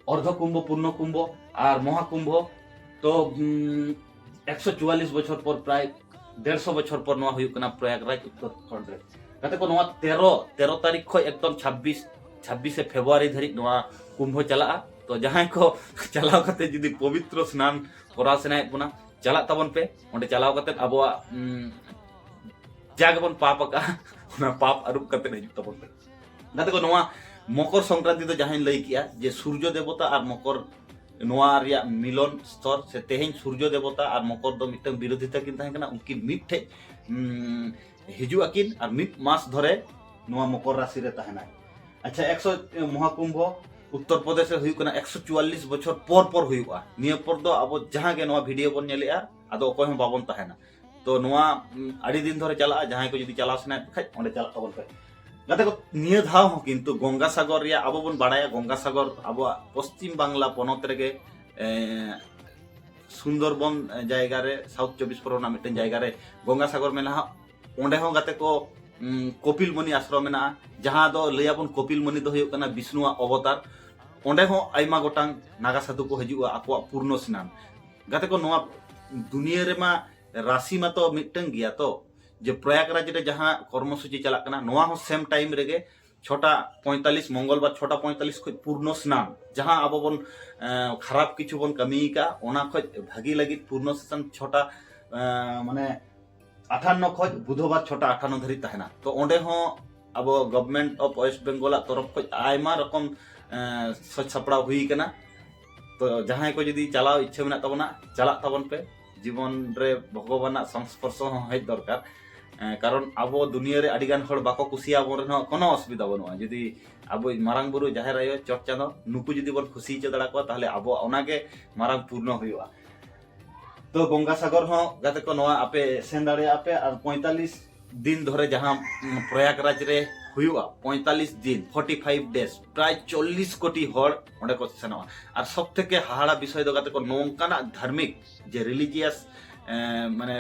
ᱚᱨᱫᱷᱚ ᱠᱩᱢᱵᱷᱚ, ᱯᱩᱨᱱᱚ ᱠᱩᱢᱵᱷᱚ ᱟᱨ ᱢᱚᱦᱟ ᱠᱩᱢᱵᱷᱚ᱾ ᱛᱚ ᱩᱢ, ᱮᱠᱥᱚ ᱪᱩᱣᱟᱞᱞᱤᱥ ᱵᱚᱪᱷᱚᱨ ᱯᱚᱨ, ᱯᱨᱟᱭ ᱰᱮᱲᱥᱚ ᱵᱚᱪᱷᱚᱨ ᱯᱚᱨ ᱱᱚᱣᱟ ᱦᱩᱭᱩᱜ ᱠᱟᱱᱟ ᱯᱨᱚᱭᱟᱜᱽᱨᱟᱡᱽ ᱩᱛᱛᱚᱨᱟᱠᱷᱚᱸᱰ ᱨᱮ᱾ ᱜᱟᱛᱮ ᱠᱚ, ᱱᱚᱣᱟ ᱛᱮᱨᱚ ᱛᱮᱨᱚ ᱛᱟᱹᱨᱤᱠᱷ ᱠᱷᱚᱡ ᱮᱠᱫᱚᱢ ᱪᱷᱟᱵᱵᱤᱥ ᱪᱷᱟᱵᱵᱤᱥᱮ ᱯᱷᱮᱵᱽᱨᱩᱣᱟᱨᱤ ᱫᱷᱟᱹᱨᱤᱡ ᱱᱚᱣᱟ ᱠᱩᱢᱵᱷᱚ ᱪᱟᱞᱟᱜᱼᱟ᱾ ᱛᱚ ᱡᱟᱦᱟᱸᱭ ᱠᱚ ᱪᱟᱞᱟᱣ ᱠᱟᱛᱮ ᱡᱩᱫᱤ ᱯᱚᱵᱤᱛᱨᱚ ᱥᱱᱟᱱ ᱠᱚᱨᱟᱣ ᱥᱟᱱᱟᱭᱮᱫ ᱵᱚᱱᱟ, ᱪᱟᱞᱟᱜ ᱛᱟᱵᱚᱱ ᱯᱮ᱾ ᱚᱸᱰᱮ ᱪᱟᱞᱟᱣ ᱠᱟᱛᱮ ᱟᱵᱚᱣᱟᱜ ᱩᱢ, ᱡᱟ ᱜᱮᱵᱚᱱ ᱯᱟᱯ ᱟᱠᱟᱫᱼᱟ, ᱚᱱᱟ ᱯᱟᱯ ᱟᱹᱨᱩᱵ ᱠᱟᱛᱮ ᱦᱤᱡᱩᱜ ᱛᱟᱵᱚᱱ ᱯᱮ᱾ ᱜᱟᱛᱮ ᱠᱚ, ᱱᱚᱣᱟ ᱢᱚᱠᱚᱨ ᱥᱚᱝᱠᱨᱟᱱᱛᱤ ᱫᱚ ᱡᱟᱦᱟᱸᱧ ᱞᱟᱹᱭ ᱠᱮᱜᱼᱟ ᱡᱮ ᱥᱩᱨᱡᱚ ᱫᱮᱵᱚᱛᱟ ᱟᱨ ᱢᱚᱠᱚᱨ ᱱᱚᱣᱟ ᱨᱮᱭᱟᱜ ᱢᱤᱞᱚᱱ ᱥᱛᱚᱨ, ᱥᱮ ᱛᱮᱦᱮᱧ ᱥᱩᱨᱡᱚ ᱫᱮᱵᱚᱛᱟ ᱟᱨ ᱢᱚᱠᱚᱨ ᱫᱚ ᱢᱤᱫᱴᱟᱝ ᱵᱤᱨᱳᱫᱷᱤᱛᱟ ᱠᱤᱱ ᱛᱟᱦᱮᱸ ᱠᱟᱱᱟ, ᱩᱱᱠᱤᱱ ᱢᱤᱫ ᱴᱷᱮᱡ ᱩᱢ, ᱦᱤᱡᱩᱜ ᱟᱹᱠᱤᱱ ᱟᱨ ᱢᱤᱫ ᱢᱟᱥ ᱫᱷᱚᱨᱮ ᱱᱚᱣᱟ ᱢᱚᱠᱚᱨ ᱨᱟᱥᱤ ᱨᱮ ᱛᱟᱦᱮᱱᱟᱭ᱾ ᱟᱪᱪᱷᱟ, ᱮᱠᱥᱚ ᱢᱚᱦᱟᱠᱩᱢᱵᱷᱚ ᱩᱛᱛᱚᱨ ᱯᱨᱚᱫᱮᱥ ᱨᱮ ᱦᱩᱭᱩᱜ ᱠᱟᱱᱟ, ᱮᱠᱥᱚ ᱪᱩᱣᱟᱞᱞᱤᱥ ᱵᱚᱪᱷᱚᱨ ᱯᱚᱨ ᱯᱚᱨ ᱦᱩᱭᱩᱜᱼᱟ᱾ ᱱᱤᱭᱟᱹ ᱯᱚᱨ ᱫᱚ ᱟᱵᱚ ᱡᱟᱦᱟᱸ ᱜᱮ ᱱᱚᱣᱟ ᱵᱷᱤᱰᱤᱭᱳ ᱵᱚᱱ ᱧᱮᱞᱮᱜᱼᱟ, ᱟᱫᱚ ᱚᱠᱚᱭ ᱦᱚᱸ ᱵᱟᱵᱚᱱ ᱛᱟᱦᱮᱱᱟ᱾ ᱛᱚ ᱱᱚᱣᱟ ᱩᱢ, ᱟᱹᱰᱤ ᱫᱤᱱ ᱫᱷᱚᱨᱮ ᱪᱟᱞᱟᱜᱼᱟ᱾ ᱡᱟᱦᱟᱸᱭ ᱠᱚ ᱡᱩᱫᱤ ᱪᱟᱞᱟᱣ ᱥᱟᱱᱟᱭᱮᱫ ᱯᱮ ᱠᱷᱟᱡ, ᱚᱸᱰᱮ ᱪᱟᱞᱟᱜ ᱛᱟᱵᱚᱱ ᱯᱮ᱾ ᱜᱟᱛᱮ ᱠᱚ, ᱱᱤᱭᱟᱹ ᱫᱷᱟᱣ ᱦᱚᱸ ᱠᱤᱱᱛᱩ ᱜᱚᱝᱜᱟᱥᱟᱜᱚᱨ ᱨᱮᱭᱟᱜ, ᱟᱵᱚ ᱵᱚᱱ ᱵᱟᱲᱟᱭᱟ ᱜᱚᱝᱜᱟᱥᱟᱜᱚᱨ ᱟᱵᱚᱣᱟᱜ ᱯᱚᱥᱪᱤᱢ ᱵᱟᱝᱞᱟ ᱯᱚᱱᱚᱛ ᱨᱮᱜᱮ ᱮ, ᱥᱩᱱᱫᱚᱨᱵᱚᱱ ᱡᱟᱭᱜᱟ ᱨᱮ, ᱥᱟᱣᱩᱛᱷ ᱪᱚᱵᱵᱤᱥ ᱯᱚᱨᱜᱚᱱᱟ ᱢᱤᱫᱴᱮᱱ ᱡᱟᱭᱜᱟ ᱨᱮ ᱜᱚᱝᱜᱟᱥᱟᱜᱚᱨ ᱢᱮᱱᱟᱜᱼᱟ᱾ ᱚᱸᱰᱮ ᱦᱚᱸ ᱜᱟᱛᱮ ᱠᱚ ᱩᱢ, ᱠᱚᱯᱤᱞ ᱢᱩᱱᱤ ᱟᱥᱨᱚᱢ ᱢᱮᱱᱟᱜᱼᱟ, ᱡᱟᱦᱟᱸ ᱫᱚ ᱞᱟᱹᱭᱟᱵᱚᱱ ᱠᱚᱯᱤᱞ ᱢᱩᱱᱤ ᱫᱚ ᱦᱩᱭᱩᱜ ᱠᱟᱱᱟ ᱵᱤᱥᱱᱩᱣᱟᱜ ᱚᱵᱚᱛᱟᱨ᱾ ᱚᱸᱰᱮ ᱦᱚᱸ ᱟᱭᱢᱟ ᱜᱚᱴᱟᱝ ᱱᱟᱜᱟ ᱥᱟᱫᱷᱩ ᱠᱚ ᱦᱤᱡᱩᱜᱼᱟ ᱟᱠᱚᱣᱟᱜ ᱯᱩᱨᱱᱚ ᱥᱱᱟᱱ᱾ ᱜᱟᱛᱮ ᱠᱚ, ᱱᱚᱣᱟ ᱫᱩᱱᱤᱭᱟᱹ ᱨᱮᱢᱟ ᱨᱟᱥᱤ ᱢᱟᱛᱚ ᱢᱤᱫᱴᱟᱝ ᱜᱮᱭᱟ ᱛᱚ, ᱡᱮ ᱯᱨᱚᱭᱟᱜᱽᱨᱟᱡᱽ ᱨᱮ ᱡᱟᱦᱟᱸ ᱠᱚᱨᱢᱚᱥᱩᱪᱤ ᱪᱟᱞᱟᱜ ᱠᱟᱱᱟ, ᱱᱚᱣᱟ ᱦᱚᱸ ᱥᱮᱢ ᱴᱟᱭᱤᱢ ᱨᱮᱜᱮ ᱪᱷᱚᱴᱟ ᱯᱚᱸᱭᱛᱟᱞᱞᱤᱥ, ᱢᱚᱝᱜᱚᱞᱵᱟᱨ ᱪᱷᱚᱴᱟ ᱯᱚᱸᱭᱛᱟᱞᱞᱤᱥ ᱠᱷᱚᱱ ᱯᱩᱨᱱᱚ ᱥᱱᱟᱱ, ᱡᱟᱦᱟᱸ ᱟᱵᱚ ᱵᱚᱱ ᱮ, ᱠᱷᱟᱨᱟᱯ ᱠᱤᱪᱷᱩ ᱵᱚᱱ ᱠᱟᱹᱢᱤ ᱟᱠᱟᱫᱼᱟ, ᱚᱱᱟ ᱠᱷᱚᱡ ᱵᱷᱟᱹᱜᱤ ᱞᱟᱹᱜᱤᱫ ᱯᱩᱨᱱᱚ ᱥᱮᱥᱚᱱ ᱪᱷᱚᱴᱟ ᱮ, ᱢᱟᱱᱮ ᱟᱴᱷᱟᱱᱱᱚ ᱠᱷᱚᱡ ᱵᱩᱫᱷᱵᱟᱨ ᱪᱷᱚᱴᱟ ᱟᱴᱷᱟᱱᱱᱚ ᱫᱷᱟᱹᱨᱤᱡ ᱛᱟᱦᱮᱱᱟ᱾ ᱛᱚ ᱚᱸᱰᱮ ᱦᱚᱸ ᱟᱵᱚ Government of West Bengal ᱟᱜ ᱛᱚᱨᱚᱯ ᱠᱷᱚᱡ ᱟᱭᱢᱟ ᱨᱚᱠᱚᱢ ᱮ, ᱥᱟᱡᱽ ᱥᱟᱯᱲᱟᱣ ᱦᱩᱭ ᱟᱠᱟᱱᱟ᱾ ᱛᱚ ᱡᱟᱦᱟᱸᱭ ᱠᱚ ᱡᱩᱫᱤ ᱪᱟᱞᱟᱣ ᱤᱪᱪᱷᱟᱹ ᱢᱮᱱᱟᱜ ᱛᱟᱵᱚᱱᱟ, ᱪᱟᱞᱟᱜ ᱛᱟᱵᱚᱱ ᱯᱮ᱾ ᱡᱤᱵᱚᱱ ᱨᱮ ᱵᱷᱚᱜᱚᱵᱟᱱᱟᱜ ᱥᱚᱝᱥᱯᱚᱨᱥᱚ ᱦᱚᱸ ᱦᱮᱡ ᱫᱚᱨᱠᱟᱨ᱾ ᱮᱸ, ᱠᱟᱨᱚᱱ ᱟᱵᱚ ᱫᱩᱱᱤᱭᱟᱹ ᱨᱮ ᱟᱹᱰᱤ ᱜᱟᱱ ᱦᱚᱲ ᱵᱟᱠᱚ ᱠᱩᱥᱤᱭᱟᱵᱚᱱ ᱨᱮᱦᱚᱸ ᱠᱳᱱᱳ ᱚᱥᱩᱵᱤᱫᱷᱟ ᱵᱟᱹᱱᱩᱜᱼᱟ, ᱡᱩᱫᱤ ᱟᱵᱚ ᱢᱟᱨᱟᱝ ᱵᱩᱨᱩ, ᱡᱟᱦᱮᱨ ᱟᱭᱳ, ᱪᱚᱴ ᱪᱟᱸᱫᱚ ᱱᱩᱠᱩ ᱡᱩᱫᱤ ᱵᱚᱱ ᱠᱩᱥᱤ ᱦᱚᱪᱚ ᱫᱟᱲᱮ ᱠᱚᱣᱟ, ᱛᱟᱦᱚᱞᱮ ᱟᱵᱚᱣᱟᱜ ᱚᱱᱟᱜᱮ ᱢᱟᱨᱟᱝ ᱯᱩᱨᱱᱚ ᱦᱩᱭᱩᱜᱼᱟ᱾ ᱛᱚ ᱜᱚᱝᱜᱟ ᱥᱟᱜᱚᱨ ᱦᱚᱸ ᱜᱟᱛᱮ ᱠᱚ, ᱱᱚᱣᱟ ᱟᱯᱮ ᱥᱮᱱ ᱫᱟᱲᱮᱭᱟᱜᱼᱟ ᱯᱮ᱾ ᱟᱨ ᱯᱚᱸᱭᱛᱟᱞᱞᱤᱥ ᱫᱤᱱ ᱫᱷᱚᱨᱮ ᱡᱟᱦᱟᱸ, ᱩᱢ, ᱯᱨᱚᱭᱟᱜᱽᱨᱟᱡᱽ ᱨᱮ ᱦᱩᱭᱩᱜᱼᱟ, ᱯᱚᱸᱭᱛᱟᱞᱞᱤᱥ ᱫᱤᱱ, ᱯᱷᱳᱨᱴᱤ ᱯᱷᱟᱭᱤᱵᱷ ᱰᱮᱡᱽ, ᱯᱨᱟᱭ ᱪᱚᱞᱞᱤᱥ ᱠᱳᱴᱤ ᱦᱚᱲ ᱚᱸᱰᱮ ᱠᱚ ᱥᱮᱱᱚᱜᱼᱟ᱾ ᱟᱨ ᱥᱚᱵ ᱛᱷᱮᱠᱮ ᱦᱟᱦᱟᱲᱟ ᱵᱤᱥᱚᱭ ᱫᱚ ᱜᱟᱛᱮ ᱠᱚ, ᱱᱚᱝᱠᱟᱱᱟᱜ ᱫᱷᱟᱨᱢᱤᱠ ᱡᱮ ᱨᱤᱞᱤᱡᱤᱭᱟᱥ, ᱮᱸ, ᱢᱟᱱᱮ,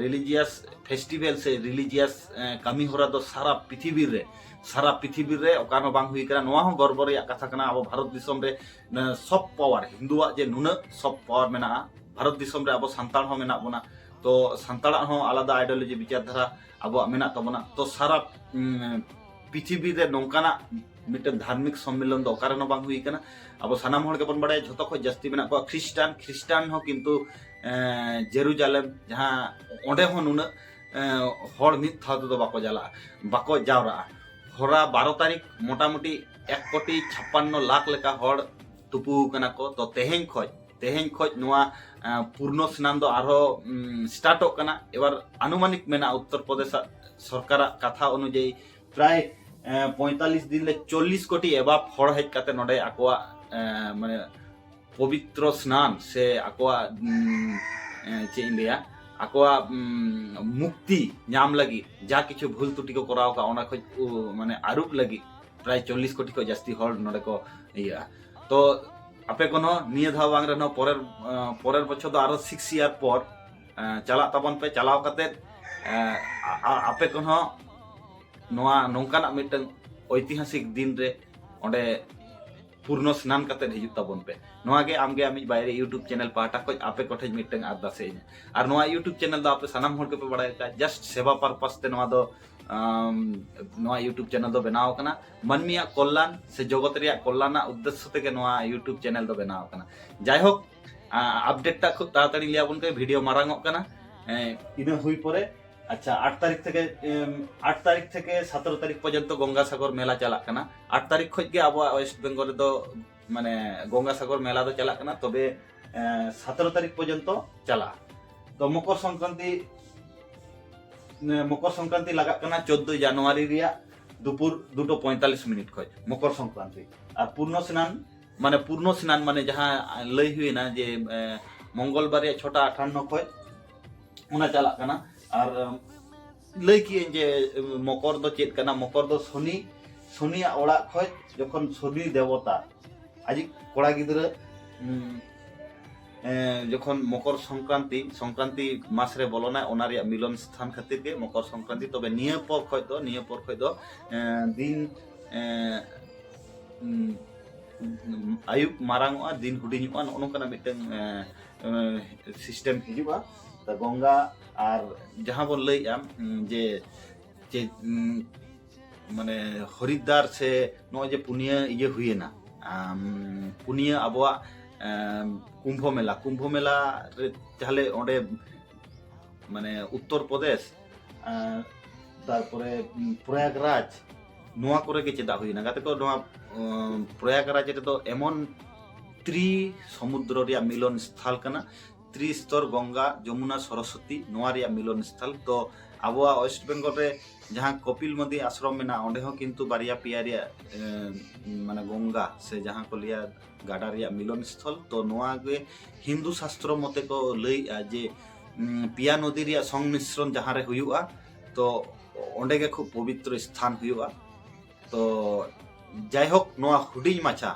ᱨᱤᱞᱤᱡᱤᱭᱟᱥ ᱯᱷᱮᱥᱴᱤᱵᱷᱮᱞ ᱥᱮ ᱨᱤᱞᱤᱡᱤᱭᱟᱥ, ᱮᱸ, ᱠᱟᱹᱢᱤ ᱦᱚᱨᱟ ᱫᱚ ᱥᱟᱨᱟ ᱯᱨᱤᱛᱷᱤᱵᱤ ᱨᱮ, ᱥᱟᱨᱟ ᱯᱨᱤᱛᱷᱤᱵᱤ ᱨᱮ ᱚᱠᱟ ᱨᱮᱦᱚᱸ ᱵᱟᱝ ᱦᱩᱭ ᱠᱟᱱᱟ᱾ ᱱᱚᱣᱟ ᱦᱚᱸ ᱜᱚᱨᱵᱚ ᱨᱮᱭᱟᱜ ᱠᱟᱛᱷᱟ ᱠᱟᱱᱟ᱾ ᱟᱵᱚ ᱵᱷᱟᱨᱚᱛ ᱫᱤᱥᱚᱢ ᱨᱮ, ᱮᱸ, ᱥᱚᱯᱷᱴ ᱯᱟᱣᱟᱨ, ᱦᱤᱱᱫᱩᱣᱟᱜ ᱡᱮ ᱱᱩᱱᱟᱹᱜ ᱥᱚᱯᱷᱴ ᱯᱟᱣᱟᱨ ᱢᱮᱱᱟᱜᱼᱟ, ᱵᱷᱟᱨᱚᱛ ᱫᱤᱥᱚᱢ ᱨᱮ ᱟᱵᱚ ᱥᱟᱱᱛᱟᱲ ᱦᱚᱸ ᱢᱮᱱᱟᱜ ᱵᱚᱱᱟ᱾ ᱛᱚ ᱥᱟᱱᱛᱟᱲᱟᱜ ᱦᱚᱸ ᱟᱞᱟᱫᱟ ᱟᱭᱰᱤᱭᱳᱞᱚᱡᱤ, ᱵᱤᱪᱟᱨ ᱫᱷᱟᱨᱟ ᱟᱵᱚᱣᱟᱜ ᱢᱮᱱᱟᱜ ᱛᱟᱵᱚᱱᱟ᱾ ᱛᱚ ᱥᱟᱨᱟ, ᱩᱢ, ᱯᱨᱤᱛᱷᱤᱵᱤ ᱨᱮ ᱱᱚᱝᱠᱟᱱᱟᱜ ᱢᱤᱫᱴᱮᱱ ᱫᱷᱟᱨᱢᱤᱠ ᱥᱚᱢᱢᱮᱞᱚᱱ ᱫᱚ ᱚᱠᱟ ᱨᱮᱦᱚᱸ ᱵᱟᱝ ᱦᱩᱭ ᱠᱟᱱᱟ᱾ ᱟᱵᱚ ᱥᱟᱱᱟᱢ ᱦᱚᱲ ᱜᱮᱵᱚᱱ ᱵᱟᱲᱟᱭᱟ, ᱡᱷᱚᱛᱚ ᱠᱷᱚᱱ ᱡᱟᱹᱥᱛᱤ ᱢᱮᱱᱟᱜ ᱠᱚᱣᱟ ᱠᱷᱨᱤᱥᱴᱟᱱ᱾ ᱠᱷᱨᱤᱥᱴᱟᱱ ᱦᱚᱸ ᱠᱤᱱᱛᱩ, ᱮᱸ, ᱡᱮᱨᱩᱡᱟᱞᱮᱢ, ᱡᱟᱦᱟᱸ, ᱚᱸᱰᱮ ᱦᱚᱸ ᱱᱩᱱᱟᱹᱜ, ᱮᱸ, ᱦᱚᱲ ᱢᱤᱫ ᱫᱷᱟᱣ ᱛᱮᱫᱚ ᱵᱟᱠᱚ ᱪᱟᱞᱟᱜᱼᱟ, ᱵᱟᱠᱚ ᱡᱟᱣᱨᱟᱜᱼᱟ᱾ ᱦᱚᱨᱟ ᱵᱟᱨᱚ ᱛᱟᱹᱨᱤᱠᱷ ᱢᱚᱴᱟᱢᱩᱴᱤ ᱮᱠ ᱠᱳᱴᱤ ᱪᱷᱟᱯᱯᱟᱱᱱᱚ ᱞᱟᱠᱷ ᱞᱮᱠᱟ ᱦᱚᱲ ᱛᱩᱯᱩ ᱠᱟᱱᱟ ᱠᱚ᱾ ᱛᱚ ᱛᱮᱦᱮᱧ ᱠᱷᱚᱡ, ᱛᱮᱦᱮᱧ ᱠᱷᱚᱡ ᱱᱚᱣᱟ, ᱮᱸ, ᱯᱩᱨᱱᱚ ᱥᱱᱟᱱ ᱫᱚ ᱟᱨᱦᱚᱸ, ᱩᱢ, ᱥᱴᱟᱨᱴᱚᱜ ᱠᱟᱱᱟ᱾ ᱮᱵᱟᱨ ᱟᱱᱩᱢᱟᱱᱤᱠ ᱢᱮᱱᱟᱜᱼᱟ, ᱩᱛᱛᱚᱨ ᱯᱨᱚᱫᱮᱥ ᱥᱚᱨᱠᱟᱨᱟᱜ ᱠᱟᱛᱷᱟ ᱚᱱᱩᱡᱟᱭᱤ ᱯᱨᱟᱭ, ᱮᱸ, ᱯᱚᱸᱭᱛᱟᱞᱞᱤᱥ ᱫᱤᱱ ᱨᱮ ᱪᱚᱞᱞᱤᱥ ᱠᱳᱴᱤ ᱮᱵᱟᱵ ᱦᱚᱲ ᱦᱮᱡ ᱠᱟᱛᱮ ᱱᱚᱰᱮ ᱟᱠᱚᱣᱟᱜ, ᱮᱸ, ᱢᱟᱱᱮ ᱯᱚᱵᱤᱛᱨᱚ ᱥᱱᱟᱱ ᱥᱮ ᱟᱠᱚᱣᱟᱜ, ᱩᱢ, ᱮᱸ, ᱪᱮᱫ ᱤᱧ ᱞᱟᱹᱭᱟ, ᱟᱠᱚᱣᱟᱜ, ᱩᱢ, ᱢᱩᱠᱛᱤ ᱧᱟᱢ ᱞᱟᱹᱜᱤᱫ, ᱡᱟ ᱠᱤᱪᱷᱩ ᱵᱷᱩᱞ ᱛᱩᱴᱤ ᱠᱚ ᱠᱚᱨᱟᱣ ᱟᱠᱟᱫ, ᱚᱱᱟ ᱠᱷᱚᱡ, ᱩ, ᱢᱟᱱᱮ ᱟᱹᱨᱩᱵ ᱞᱟᱹᱜᱤᱫ ᱯᱨᱟᱭ ᱪᱚᱞᱞᱤᱥ ᱠᱳᱴᱤ ᱠᱷᱚᱡ ᱡᱟᱹᱥᱛᱤ ᱦᱚᱲ ᱱᱚᱰᱮ ᱠᱚ ᱤᱭᱟᱹᱜᱼᱟ᱾ ᱛᱚ ᱟᱯᱮ ᱠᱚᱦᱚᱸ ᱱᱤᱭᱟᱹ ᱫᱷᱟᱣ ᱵᱟᱝ ᱨᱮᱦᱚᱸ ᱯᱚᱨᱮᱨ, ᱮᱸ, ᱯᱚᱨᱮᱨ ᱵᱚᱪᱷᱚᱨ ᱫᱚ ᱟᱨᱚ ᱥᱤᱠᱥ ᱤᱭᱟᱨ ᱯᱚᱨ, ᱮᱸ, ᱪᱟᱞᱟᱜ ᱛᱟᱵᱚᱱ ᱯᱮ᱾ ᱪᱟᱞᱟᱣ ᱠᱟᱛᱮ, ᱮᱸ, ᱟ-, ᱟ-, ᱟᱯᱮ ᱠᱚᱦᱚᱸ ᱱᱚᱣᱟ ᱱᱚᱝᱠᱟᱱᱟᱜ ᱢᱤᱫᱴᱟᱝ ᱳᱭᱛᱤᱦᱟᱥᱤᱠ ᱫᱤᱱ ᱨᱮ ᱚᱸᱰᱮ ᱯᱩᱨᱱᱚ ᱥᱱᱟᱱ ᱠᱟᱛᱮ ᱦᱤᱡᱩᱜ ᱛᱟᱵᱚᱱ ᱯᱮ᱾ ᱱᱚᱣᱟ ᱜᱮ ᱟᱢᱜᱮ ᱟᱢᱤᱡ ᱵᱟᱭᱨᱮ YouTube ᱪᱮᱱᱮᱞ ᱯᱟᱦᱴᱟ ᱠᱷᱚᱡ ᱟᱯᱮ ᱠᱚᱴᱷᱮᱱ ᱢᱤᱫᱴᱟᱝ ᱟᱨᱫᱟᱥ ᱤᱧ᱾ ᱟᱨ ᱱᱚᱣᱟ YouTube ᱪᱮᱱᱮᱞ ᱫᱚ ᱟᱯᱮ ᱥᱟᱱᱟᱢ ᱦᱚᱲ ᱜᱮᱯᱮ ᱵᱟᱲᱟᱭ ᱟᱠᱟᱫ, just ᱥᱮᱵᱟ purpose ᱛᱮ ᱱᱚᱣᱟ ᱫᱚ, ᱟᱢ, ᱱᱚᱣᱟ YouTube ᱪᱮᱱᱮᱞ ᱫᱚ ᱵᱮᱱᱟᱣ ᱟᱠᱟᱱᱟ᱾ ᱢᱟᱹᱱᱢᱤᱭᱟᱜ ᱠᱚᱞᱞᱟᱱ ᱥᱮ ᱡᱚᱜᱚᱛ ᱨᱮᱭᱟᱜ ᱠᱚᱞᱞᱟᱱᱟᱜ ᱩᱫᱽᱫᱮᱥᱥᱚ ᱛᱮᱜᱮ ᱱᱚᱣᱟ YouTube ᱪᱮᱱᱮᱞ ᱫᱚ ᱵᱮᱱᱟᱣ ᱟᱠᱟᱱᱟ᱾ ᱡᱟᱭᱦᱳᱠ, ᱟ, ᱟᱯᱰᱮᱴ ᱴᱟᱜ ᱠᱷᱩᱵ ᱛᱟᱲᱟᱛᱟᱲᱤ ᱞᱟᱹᱭ ᱟᱵᱚᱱ ᱠᱟᱱᱟ, ᱵᱷᱤᱰᱤᱭᱳ ᱢᱟᱨᱟᱝ ᱚᱜ ᱠᱟᱱᱟ᱾ ᱮ, ᱤᱱᱟᱹ ᱦᱩᱭ ᱯᱚᱨᱮ, ᱟᱪᱪᱷᱟ, ᱟᱴ ᱛᱟᱹᱨᱤᱠᱷ ᱛᱷᱮᱠᱮ, ᱮᱢ, ᱟᱴ ᱛᱟᱹᱨᱤᱠᱷ ᱛᱷᱮᱠᱮ ᱥᱟᱛᱮᱨᱚ ᱛᱟᱹᱨᱤᱠᱷ ᱯᱚᱨᱡᱚᱱᱛᱚ ᱜᱚᱝᱜᱟ ᱥᱟᱜᱚᱨ ᱢᱮᱞᱟ ᱪᱟᱞᱟᱜ ᱠᱟᱱᱟ᱾ ᱟᱴ ᱛᱟᱹᱨᱤᱠᱷ ᱠᱷᱚᱡ ᱜᱮ ᱟᱵᱚᱣᱟᱜ ᱳᱭᱮᱥᱴ ᱵᱮᱝᱜᱚᱞ ᱨᱮᱫᱚ, ᱢᱟᱱᱮ, ᱜᱚᱝᱜᱟ ᱥᱟᱜᱚᱨ ᱢᱮᱞᱟ ᱫᱚ ᱪᱟᱞᱟᱜ ᱠᱟᱱᱟ᱾ ᱛᱚᱵᱮ ᱥᱟᱛᱮᱨᱚ ᱛᱟᱹᱨᱤᱠᱷ ᱯᱚᱨᱡᱚᱱᱛᱚ ᱪᱟᱞᱟᱜᱼᱟ᱾ ᱛᱚ ᱢᱚᱠᱚᱨ ᱥᱚᱝᱠᱨᱟᱱᱛᱤ ᱢᱚᱠᱚᱨ ᱥᱚᱝᱠᱨᱟᱱᱛᱤ ᱞᱟᱜᱟᱜ ᱠᱟᱱᱟ ᱪᱳᱫᱽᱫᱳᱭ ᱡᱟᱱᱩᱣᱟᱨᱤ ᱨᱮᱭᱟᱜ ᱫᱩᱯᱩᱨ ᱫᱩᱴᱳ ᱯᱚᱸᱭᱛᱟᱞᱞᱤᱥ ᱢᱤᱱᱤᱴ ᱠᱷᱚᱱ ᱢᱚᱠᱚᱨ ᱥᱚᱝᱠᱨᱟᱱᱛᱤ᱾ ᱟᱨ ᱯᱩᱨᱱᱚ ᱥᱱᱟᱱ, ᱢᱟᱱᱮ ᱯᱩᱨᱱᱚ ᱥᱱᱟᱱ ᱢᱟᱱᱮ ᱡᱟᱦᱟᱸ ᱞᱟᱹᱭ ᱦᱩᱭᱱᱟ ᱡᱮ ᱢᱚᱝᱜᱚᱞ ᱵᱟᱨ ᱨᱮᱭᱟᱜ ᱪᱷᱚᱴᱟ ᱟᱴᱷᱟᱱᱱᱚ ᱠᱷᱚᱱ ᱚᱱᱟ ᱪᱟᱞᱟᱜ ᱠᱟᱱᱟ᱾ ᱟᱨ ᱞᱟᱹᱭ ᱠᱤᱭᱟᱹᱧ ᱡᱮ ᱢᱚᱠᱚᱨ ᱫᱚ ᱪᱮᱫ ᱠᱟᱱᱟ᱾ ᱢᱚᱠᱚᱨ ᱫᱚ ᱥᱚᱱᱤ, ᱥᱚᱱᱤᱭᱟᱜ ᱚᱲᱟᱜ ᱠᱷᱚᱱ ᱡᱚᱠᱷᱚᱱ ᱥᱚᱱᱤ ᱫᱮᱵᱚᱛᱟ ᱟᱡᱤᱡ ᱠᱚᱲᱟ ᱜᱤᱫᱽᱨᱟᱹ ᱡᱚᱠᱷᱚᱱ ᱢᱚᱠᱚᱨ ᱥᱚᱝᱠᱨᱟᱱᱛᱤ, ᱥᱚᱝᱠᱨᱟᱱᱛᱤ ᱢᱟᱥ ᱨᱮ ᱵᱚᱞᱚᱱᱟᱭ, ᱚᱱᱟ ᱨᱮᱭᱟᱜ ᱢᱤᱞᱚᱱ ᱥᱛᱷᱟᱱ ᱠᱷᱟᱹᱛᱤᱨ ᱜᱮ ᱢᱚᱠᱚᱨ ᱥᱚᱝᱠᱨᱟᱱᱛᱤ᱾ ᱛᱚᱵᱮ ᱱᱤᱭᱟᱹ ᱯᱚᱨ ᱠᱷᱚᱱ ᱫᱚ, ᱱᱤᱭᱟᱹ ᱯᱚᱨ ᱠᱷᱚᱱ ᱫᱚ ᱫᱤᱱ ᱟᱹᱭᱩᱵ ᱢᱟᱨᱟᱝᱚᱜᱼᱟ, ᱫᱤᱱ ᱦᱩᱰᱤᱧᱚᱜᱼᱟ, ᱱᱚᱜᱼᱚ ᱱᱚᱝᱠᱟᱱᱟᱜ ᱢᱤᱫᱴᱟᱝ ᱥᱤᱥᱴᱮᱢ ᱦᱤᱡᱩᱜᱼᱟ᱾ ᱛᱚ ᱜᱚᱝᱜᱟ ᱟᱨ ᱡᱟᱦᱟᱸ ᱵᱚᱱ ᱞᱟᱹᱭᱮᱫᱼᱟ ᱡᱮ ᱪᱮᱫ ᱢᱟᱱᱮ ᱦᱚᱨᱤᱫᱟᱨ ᱥᱮ ᱱᱚᱜᱼᱚᱭ ᱡᱮ ᱯᱩᱱᱭᱟᱹ ᱤᱭᱟᱹ ᱦᱩᱭᱮᱱᱟ, ᱯᱩᱱᱭᱟᱹ ᱟᱵᱚᱣᱟᱜ ᱠᱩᱢᱵᱷᱚ ᱢᱮᱞᱟ, ᱠᱩᱢᱵᱷᱚ ᱢᱮᱞᱟ ᱨᱮ ᱛᱟᱦᱞᱮ ᱚᱸᱰᱮ ᱢᱟᱱᱮ ᱩᱛᱛᱚᱨ ᱯᱨᱚᱫᱮᱥ, ᱛᱟᱨᱯᱚᱨᱮ ᱯᱨᱚᱭᱟᱜᱽᱨᱟᱡᱽ, ᱱᱚᱣᱟ ᱠᱚᱨᱮ ᱜᱮ ᱪᱮᱫᱟᱜ ᱦᱩᱭᱮᱱᱟ? ᱜᱟᱛᱮ ᱠᱚ, ᱱᱚᱣᱟ ᱯᱨᱚᱭᱟᱜᱽᱨᱟᱡᱽ ᱨᱮᱫᱚ ᱮᱢᱚᱱ ᱛᱨᱤ ᱥᱚᱢᱩᱫᱨᱚ ᱨᱮᱭᱟᱜ ᱢᱤᱞᱚᱱ ᱥᱛᱷᱟᱞ ᱠᱟᱱᱟ, ᱛᱨᱤᱥᱛᱚᱨ ᱜᱚᱝᱜᱟ, ᱡᱚᱢᱩᱱᱟ, ᱥᱚᱨᱚᱥᱚᱛᱤ, ᱱᱚᱣᱟ ᱨᱮᱭᱟᱜ ᱢᱤᱞᱚᱱ ᱥᱛᱷᱟᱞ᱾ ᱛᱚ ᱟᱵᱚᱣᱟᱜ ᱳᱭᱮᱥᱴ ᱵᱮᱝᱜᱚᱞ ᱨᱮ ᱡᱟᱦᱟᱸ ᱠᱚᱯᱤᱞ ᱢᱚᱫᱤ ᱟᱥᱨᱚᱢ ᱢᱮᱱᱟᱜᱼᱟ, ᱚᱸᱰᱮ ᱦᱚᱸ ᱠᱤᱱᱛᱩ ᱵᱟᱨᱭᱟ ᱯᱮᱭᱟ ᱨᱮᱭᱟᱜ ᱢᱟᱱᱮ ᱜᱚᱝᱜᱟ ᱥᱮ ᱡᱟᱦᱟᱸ ᱠᱚ ᱞᱟᱹᱭᱟ ᱜᱟᱰᱟ ᱨᱮᱭᱟᱜ ᱢᱤᱞᱚᱱ ᱥᱛᱷᱚᱞ᱾ ᱛᱚ ᱱᱚᱣᱟ ᱜᱮ ᱦᱤᱱᱫᱩ ᱥᱟᱥᱛᱨᱚ ᱢᱚᱛᱮ ᱠᱚ ᱞᱟᱹᱭᱮᱜᱼᱟ ᱡᱮ ᱯᱮᱭᱟ ᱱᱚᱫᱤ ᱨᱮᱭᱟᱜ ᱥᱚᱝᱢᱤᱥᱨᱚᱱ ᱡᱟᱦᱟᱸ ᱨᱮ ᱦᱩᱭᱩᱜᱼᱟ, ᱛᱚ ᱚᱸᱰᱮ ᱜᱮ ᱠᱷᱩᱵ ᱯᱚᱵᱤᱛᱨᱚ ᱥᱛᱷᱟᱱ ᱦᱩᱭᱩᱜᱼᱟ᱾ ᱛᱚ ᱡᱟᱭᱦᱳᱠ, ᱱᱚᱣᱟ ᱦᱩᱰᱤᱧ ᱢᱟᱪᱷᱟ,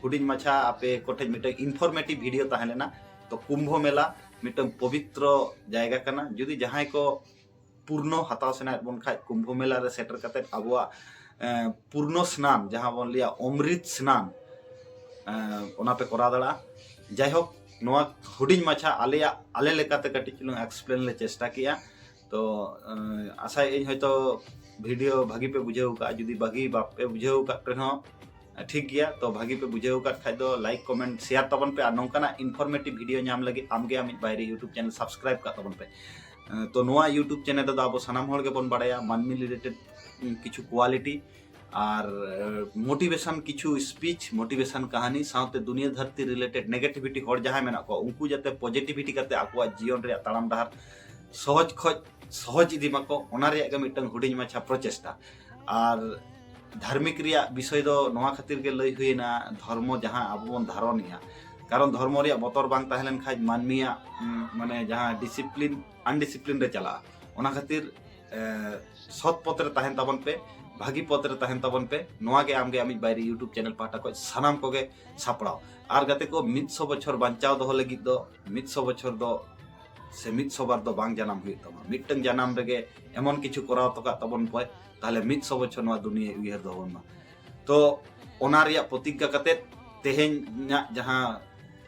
ᱦᱩᱰᱤᱧ ᱢᱟᱪᱷᱟ ᱟᱯᱮ ᱠᱚᱴᱷᱮᱱ ᱢᱤᱫᱴᱟᱝ ᱤᱱᱯᱷᱚᱨᱢᱮᱴᱤᱵᱷ ᱵᱷᱤᱰᱤᱭᱳ ᱛᱟᱦᱮᱸ ᱞᱮᱱᱟ᱾ ᱛᱚ ᱠᱩᱢᱵᱷᱚ ᱢᱮᱞᱟ ᱢᱤᱫᱴᱟᱝ ᱯᱚᱵᱤᱛᱨᱚ ᱡᱟᱭᱜᱟ ᱠᱟᱱᱟ᱾ ᱡᱩᱫᱤ ᱡᱟᱦᱟᱸᱭ ᱠᱚ ᱯᱩᱨᱱᱚ ᱦᱟᱛᱟᱣ ᱥᱟᱱᱟᱭᱮᱫ ᱵᱚᱱ ᱠᱷᱟᱡ, ᱠᱩᱢᱵᱷᱚ ᱢᱮᱞᱟ ᱨᱮ ᱥᱮᱴᱮᱨ ᱠᱟᱛᱮᱫ ᱟᱵᱚᱣᱟᱜ ᱯᱩᱨᱱᱚ ᱥᱱᱟᱱ, ᱡᱟᱦᱟᱸ ᱵᱚᱱ ᱞᱟᱹᱭᱟ ᱚᱢᱨᱤᱛ ᱥᱱᱟᱱ, ᱚᱱᱟ ᱯᱮ ᱠᱚᱨᱟᱣ ᱫᱟᱲᱮᱭᱟᱜᱼᱟ᱾ ᱡᱟᱭᱦᱳᱠ, ᱱᱚᱣᱟ ᱦᱩᱰᱤᱧ ᱢᱟᱪᱷᱟ ᱟᱞᱮᱭᱟᱜ, ᱟᱞᱮ ᱞᱮᱠᱟᱛᱮ ᱠᱟᱹᱴᱤᱡ ᱪᱩᱞᱩᱝ ᱮᱠᱥᱯᱞᱮᱱ ᱞᱮ ᱪᱮᱥᱴᱟ ᱠᱮᱜᱼᱟ᱾ ᱛᱚ ᱟᱥᱟᱭᱮᱫ ᱟᱹᱧ ᱦᱚᱭᱛᱳ ᱵᱷᱤᱰᱤᱭᱳ ᱵᱷᱟᱹᱜᱤ ᱯᱮ ᱵᱩᱡᱷᱟᱹᱣ ᱠᱟᱜᱼᱟ᱾ ᱡᱩᱫᱤ ᱵᱷᱟᱹᱜᱤ ᱵᱟᱯᱮ ᱵᱩᱡᱷᱟᱹᱣ ᱠᱟᱜ ᱨᱮᱦᱚᱸ ᱴᱷᱤᱠ ᱜᱮᱭᱟ᱾ ᱛᱚ ᱵᱷᱟᱹᱜᱤ ᱯᱮ ᱵᱩᱡᱷᱟᱹᱣ ᱠᱟᱜ ᱠᱷᱟᱡ ᱫᱚ ᱞᱟᱭᱤᱠ, ᱠᱚᱢᱮᱱᱴ, ᱥᱮᱭᱟᱨ ᱛᱟᱵᱚᱱ ᱯᱮ᱾ ᱟᱨ ᱱᱚᱝᱠᱟᱱᱟᱜ ᱤᱱᱯᱷᱚᱨᱢᱮᱴᱤᱵᱷ ᱵᱷᱤᱰᱤᱭᱳ ᱧᱟᱢ ᱞᱟᱹᱜᱤᱫ ᱟᱢᱜᱮ ᱟᱢᱤᱡ ᱵᱟᱭᱨᱤ ᱭᱩᱴᱩᱵᱽ ᱪᱮᱱᱮᱞ ᱥᱟᱵᱥᱠᱨᱟᱭᱤᱵ ᱠᱟᱜ ᱛᱟᱵᱚᱱ ᱯᱮ᱾ ᱛᱚ ᱱᱚᱣᱟ ᱭᱩᱴᱩᱵᱽ ᱪᱮᱱᱮᱞ ᱨᱮᱫᱚ ᱟᱵᱚ ᱥᱟᱱᱟᱢ ᱦᱚᱲ ᱜᱮᱵᱚᱱ ᱵᱟᱲᱟᱭᱟ ᱢᱟᱹᱱᱢᱤ ᱨᱤᱞᱮᱴᱮᱰ ᱠᱤᱪᱷᱩ ᱠᱳᱣᱟᱞᱤᱴᱤ ᱟᱨ ᱢᱳᱴᱤᱵᱷᱮᱥᱚᱱ ᱠᱤᱪᱷᱩ ᱥᱯᱤᱪ, ᱢᱳᱴᱤᱵᱷᱮᱥᱚᱱ ᱠᱟᱹᱦᱱᱤ ᱥᱟᱶᱛᱮ ᱫᱩᱱᱤᱭᱟᱹ ᱫᱷᱟᱹᱨᱛᱤ ᱨᱤᱞᱮᱴᱮᱰ ᱱᱮᱜᱮᱴᱤᱵᱷᱤᱴᱤ ᱦᱚᱲ ᱡᱟᱦᱟᱸᱭ ᱢᱮᱱᱟᱜ ᱠᱚᱣᱟ, ᱩᱱᱠᱩ ᱡᱟᱛᱮ ᱯᱚᱡᱤᱴᱤᱵᱷᱤᱴᱤ ᱠᱟᱛᱮ ᱟᱠᱚᱣᱟᱜ ᱡᱤᱭᱚᱱ ᱨᱮᱭᱟᱜ ᱛᱟᱲᱟᱢ ᱰᱟᱦᱟᱨ ᱥᱚᱦᱚᱡ ᱠᱷᱚᱡ ᱥᱚᱦᱚᱡ ᱤᱫᱤ ᱢᱟᱠᱚ, ᱚᱱᱟ ᱨᱮᱭᱟᱜ ᱜᱮ ᱢᱤᱫᱴᱟᱝ ᱦᱩᱰᱤᱧ ᱢᱟᱪᱷᱟ ᱯᱨᱚᱪᱮᱥᱴᱟ᱾ ᱟᱨ ᱫᱷᱟᱨᱢᱤᱠ ᱨᱮᱭᱟᱜ ᱵᱤᱥᱚᱭ ᱫᱚ ᱱᱚᱣᱟ ᱠᱷᱟᱹᱛᱤᱨ ᱜᱮ ᱞᱟᱹᱭ ᱦᱩᱭᱮᱱᱟ, ᱫᱷᱚᱨᱢᱚ ᱡᱟᱦᱟᱸ ᱟᱵᱚ ᱵᱚᱱ ᱫᱷᱟᱨᱚᱱᱮᱜᱼᱟ, ᱠᱟᱨᱚᱱ ᱫᱷᱚᱨᱢᱚ ᱨᱮᱭᱟᱜ ᱵᱚᱛᱚᱨ ᱵᱟᱝ ᱛᱟᱦᱮᱸ ᱞᱮᱱ ᱠᱷᱟᱡ ᱢᱟᱹᱱᱢᱤᱭᱟᱜ, ᱩᱸ, ᱢᱟᱱᱮ ᱡᱟᱦᱟᱸ ᱰᱤᱥᱤᱯᱞᱤᱱ, ᱟᱱᱰᱤᱥᱤᱯᱞᱤᱱ ᱨᱮ ᱪᱟᱞᱟᱜᱼᱟ᱾ ᱚᱱᱟ ᱠᱷᱟᱹᱛᱤᱨ, ᱮ, ᱥᱚᱛ ᱯᱚᱛᱷ ᱨᱮ ᱛᱟᱦᱮᱱ ᱛᱟᱵᱚᱱ ᱯᱮ, ᱵᱷᱟᱹᱜᱤ ᱯᱚᱛᱷ ᱨᱮ ᱛᱟᱦᱮᱱ ᱛᱟᱵᱚᱱ ᱯᱮ᱾ ᱱᱚᱣᱟ ᱜᱮ ᱟᱢᱜᱮ ᱟᱢᱤᱡ ᱵᱟᱭᱨᱤ YouTube ᱪᱮᱱᱮᱞ ᱯᱟᱦᱴᱟ ᱠᱷᱚᱱ ᱥᱟᱱᱟᱢ ᱠᱚᱜᱮ ᱥᱟᱯᱲᱟᱣ᱾ ᱟᱨ ᱜᱟᱛᱮ ᱠᱚ, ᱢᱤᱫ ᱥᱚ ᱵᱚᱪᱷᱚᱨ ᱵᱟᱧᱪᱟᱣ ᱫᱚᱦᱚ ᱞᱟᱹᱜᱤᱫ ᱫᱚ ᱢᱤᱫ ᱥᱚ ᱵᱚᱪᱷᱚᱨ ᱫᱚ ᱥᱮ ᱢᱤᱫ ᱥᱚ ᱵᱟᱨ ᱫᱚ ᱵᱟᱝ ᱡᱟᱱᱟᱢ ᱦᱩᱭᱩᱜ ᱛᱟᱢᱟ᱾ ᱢᱤᱫᱴᱟᱝ ᱡᱟᱱᱟᱢ ᱨᱮᱜᱮ ᱮᱢᱚᱱ ᱠᱤᱪᱷᱩ ᱠᱚᱨᱟᱣ ᱦᱚᱴᱚ ᱠᱟᱜ ᱛᱟᱵᱚᱱ ᱯᱮ, ᱛᱟᱦᱞᱮ ᱢᱤᱫ ᱥᱚ ᱵᱚᱪᱷᱚᱨ ᱱᱚᱣᱟ ᱫᱩᱱᱤᱭᱟᱹ ᱩᱭᱦᱟᱹᱨ ᱫᱚᱦᱚ ᱵᱚᱱ ᱢᱟ᱾ ᱛᱚ ᱚᱱᱟ ᱨᱮᱭᱟᱜ ᱯᱨᱚᱛᱤᱜᱽᱜᱟ ᱠᱟᱛᱮ ᱛᱮᱦᱮᱧᱟᱜ ᱡᱟᱦᱟᱸ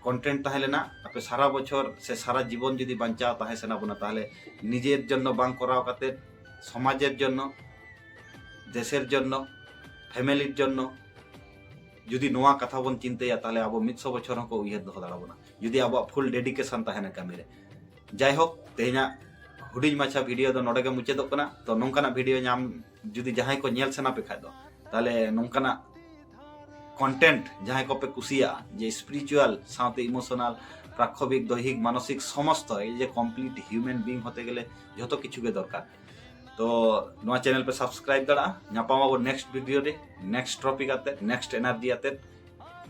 ᱠᱚᱱᱴᱮᱱᱴ ᱛᱟᱦᱮᱸ ᱞᱮᱱᱟ, ᱟᱯᱮ ᱥᱟᱨᱟ ᱵᱚᱪᱷᱚᱨ ᱥᱮ ᱥᱟᱨᱟ ᱡᱤᱵᱚᱱ ᱡᱩᱫᱤ ᱵᱟᱧᱪᱟᱣ ᱛᱟᱦᱮᱸ ᱥᱟᱱᱟ ᱵᱚᱱᱟ, ᱛᱟᱦᱞᱮ ᱱᱤᱡᱮᱨ ᱡᱚᱱᱱᱚ ᱵᱟᱝ ᱠᱚᱨᱟᱣ ᱠᱟᱛᱮ ᱥᱚᱢᱟᱡᱮᱨ ᱡᱚᱱᱱᱚ, ᱫᱮᱥᱮᱨ ᱡᱚᱱᱱᱚ, ᱯᱷᱮᱢᱮᱞᱤᱨ ᱡᱚᱱᱱᱚ ᱡᱩᱫᱤ ᱱᱚᱣᱟ ᱠᱟᱛᱷᱟ ᱵᱚᱱ ᱪᱤᱱᱛᱟᱹᱭᱟ, ᱛᱟᱦᱞᱮ ᱟᱵᱚ ᱢᱤᱫ ᱥᱚ ᱵᱚᱪᱷᱚᱨ ᱦᱚᱸᱠᱚ ᱩᱭᱦᱟᱹᱨ ᱫᱚᱦᱚ ᱫᱟᱲᱮᱭᱟᱵᱚᱱᱟ, ᱡᱩᱫᱤ ᱟᱵᱚᱣᱟᱜ ᱯᱷᱩᱞ ᱰᱮᱰᱤᱠᱮᱥᱚᱱ ᱛᱟᱦᱮᱱᱟ ᱠᱟᱹᱢᱤ ᱨᱮ᱾ ᱡᱟᱭᱦᱳᱠ, ᱛᱮᱦᱮᱧᱟᱜ ᱦᱩᱰᱤᱧ ᱢᱟᱪᱷᱟ ᱵᱷᱤᱰᱤᱭᱳ ᱫᱚ ᱱᱚᱰᱮ ᱜᱮ ᱢᱩᱪᱟᱹᱫᱚᱜ ᱠᱟᱱᱟ᱾ ᱛᱚ ᱱᱚᱝᱠᱟᱱᱟᱜ ᱵᱷᱤᱰᱤᱭᱳ ᱧᱟᱢ ᱡᱩᱫᱤ ᱡᱟᱦᱟᱸᱭ ᱠᱚ ᱧᱮᱞ ᱥᱟᱱᱟ ᱯᱮ ᱠᱷᱟᱡ ᱫᱚ, ᱛᱟᱦᱞᱮ ᱱᱚᱝᱠᱟᱱᱟᱜ ᱠᱚᱱᱴᱮᱱᱴ ᱡᱟᱦᱟᱸᱭ ᱠᱚᱯᱮ ᱠᱩᱥᱤᱭᱟᱜᱼᱟ, ᱡᱮ ᱥᱯᱤᱨᱤᱪᱩᱣᱟᱞ ᱥᱟᱶᱛᱮ ᱤᱢᱳᱥᱚᱱᱟᱞ, ᱯᱨᱟᱠᱠᱷᱚᱵᱤᱠ, ᱫᱚᱭᱦᱤᱠ, ᱢᱟᱱᱚᱥᱤᱠ, ᱥᱚᱢᱚᱥᱛᱚ, ᱮᱭ ᱡᱮ ᱠᱚᱢᱯᱞᱤᱴ ᱦᱤᱭᱩᱢᱮᱱ ᱵᱤᱝ ᱦᱚᱛᱮ ᱜᱮᱞᱮ ᱡᱷᱚᱛᱚ ᱠᱤᱪᱷᱩ ᱜᱮ ᱫᱚᱨᱠᱟᱨ᱾ ᱛᱚ ᱱᱚᱣᱟ ᱪᱮᱱᱮᱞ ᱯᱮ ᱥᱟᱵᱥᱠᱨᱟᱭᱤᱵ ᱫᱟᱲᱮᱭᱟᱜᱼᱟ᱾ ᱧᱟᱯᱟᱢ ᱟᱵᱚ ᱱᱮᱠᱥᱴ ᱵᱷᱤᱰᱤᱭᱳ ᱨᱮ, ᱱᱮᱠᱥᱴ ᱴᱚᱯᱤᱠ ᱟᱛᱮ, ᱱᱮᱠᱥᱴ ᱮᱱᱟᱨᱡᱤ ᱟᱛᱮ᱾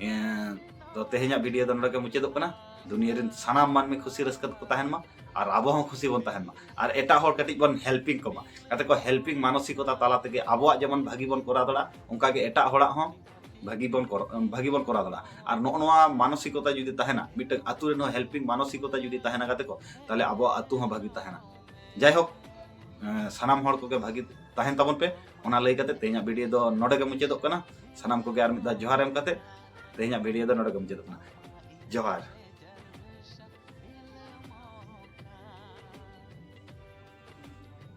ᱮᱸ, ᱛᱚ ᱛᱮᱦᱮᱧᱟᱜ ᱵᱷᱤᱰᱤᱭᱳ ᱫᱚ ᱱᱚᱰᱮ ᱜᱮ ᱢᱩᱪᱟᱹᱫᱚᱜ ᱠᱟᱱᱟ᱾ ᱫᱩᱱᱤᱭᱟᱹ ᱨᱮᱱ ᱥᱟᱱᱟᱢ ᱢᱟᱹᱱᱢᱤ ᱠᱷᱩᱥᱤ ᱨᱟᱹᱥᱠᱟᱹ ᱛᱮᱠᱚ ᱛᱟᱦᱮᱱ ᱢᱟ ᱟᱨ ᱟᱵᱚ ᱦᱚᱸ ᱠᱷᱩᱥᱤ ᱵᱚᱱ ᱛᱟᱦᱮᱱ ᱢᱟ ᱟᱨ ᱮᱴᱟᱜ ᱦᱚᱲ ᱠᱟᱹᱴᱤᱡ ᱵᱚᱱ ᱦᱮᱞᱯᱤᱝ ᱠᱚᱢᱟ᱾ ᱜᱟᱛᱮ ᱠᱚ, ᱦᱮᱞᱯᱤᱝ ᱢᱟᱱᱚᱥᱤᱠᱚᱛᱟ ᱛᱟᱞᱟ ᱛᱮᱜᱮ ᱟᱵᱚᱣᱟᱜ ᱡᱮᱢᱚᱱ ᱵᱷᱟᱹᱜᱤ ᱵᱚᱱ ᱠᱚᱨᱟᱣ ᱫᱟᱲᱮᱭᱟᱜᱼᱟ, ᱚᱱᱠᱟᱜᱮ ᱮᱴᱟᱜ ᱦᱚᱲᱟᱜ ᱦᱚᱸ ᱵᱷᱟᱹᱜᱤ ᱵᱚᱱ ᱠᱚᱨ-, ᱵᱷᱟᱹᱜᱤ ᱵᱚᱱ ᱠᱚᱨᱟᱣ ᱫᱟᱲᱮᱭᱟᱜᱼᱟ᱾ ᱟᱨ ᱱᱚᱜᱼᱚ ᱱᱚᱣᱟ ᱢᱟᱱᱚᱥᱤᱠᱚᱛᱟ ᱡᱩᱫᱤ ᱛᱟᱦᱮᱱᱟ, ᱢᱤᱫᱴᱟᱝ ᱟᱛᱳ ᱨᱮᱱ ᱦᱚᱸ ᱦᱮᱞᱯᱤᱝ ᱢᱟᱱᱚᱥᱤᱠᱚᱛᱟ ᱡᱩᱫᱤ ᱛᱟᱦᱮᱱᱟ ᱜᱟᱛᱮ ᱠᱚ, ᱛᱟᱦᱞᱮ ᱟᱵᱚᱣᱟᱜ ᱟᱛᱳ ᱦᱚᱸ ᱵᱷᱟᱹᱜᱤ ᱛᱟᱦᱮᱱᱟ᱾ ᱡᱟᱭᱦᱳᱠ, ᱮᱸ, ᱥᱟᱱᱟᱢ ᱦᱚᱲ ᱠᱚᱜᱮ ᱵᱷᱟᱹᱜᱤ ᱛᱟᱦᱮᱱ ᱛᱟᱵᱚᱱ ᱯᱮ᱾ ᱚᱱᱟ ᱞᱟᱹᱭ ᱠᱟᱛᱮ ᱛᱮᱦᱮᱧᱟᱜ ᱵᱷᱤᱰᱤᱭᱳ ᱫᱚ ᱱᱚᱰᱮ ᱜᱮ ᱢᱩᱪᱟᱹᱫᱚᱜ ᱠᱟᱱᱟ᱾ ᱥᱟᱱᱟᱢ ᱠᱚᱜᱮ ᱟᱨ ᱢᱤᱫ ᱫᱷᱟᱣ ᱡᱚᱦᱟᱨ ᱮᱢ ᱠᱟᱛᱮ ᱛᱮᱦᱮᱧᱟᱜ ᱵᱷᱤᱰᱤᱭᱳ ᱫᱚ ᱱᱚᱰᱮ ᱜᱮ ᱢᱩᱪᱟᱹᱫᱚᱜ ᱠᱟᱱᱟ᱾ ᱡᱚᱦᱟᱨ᱾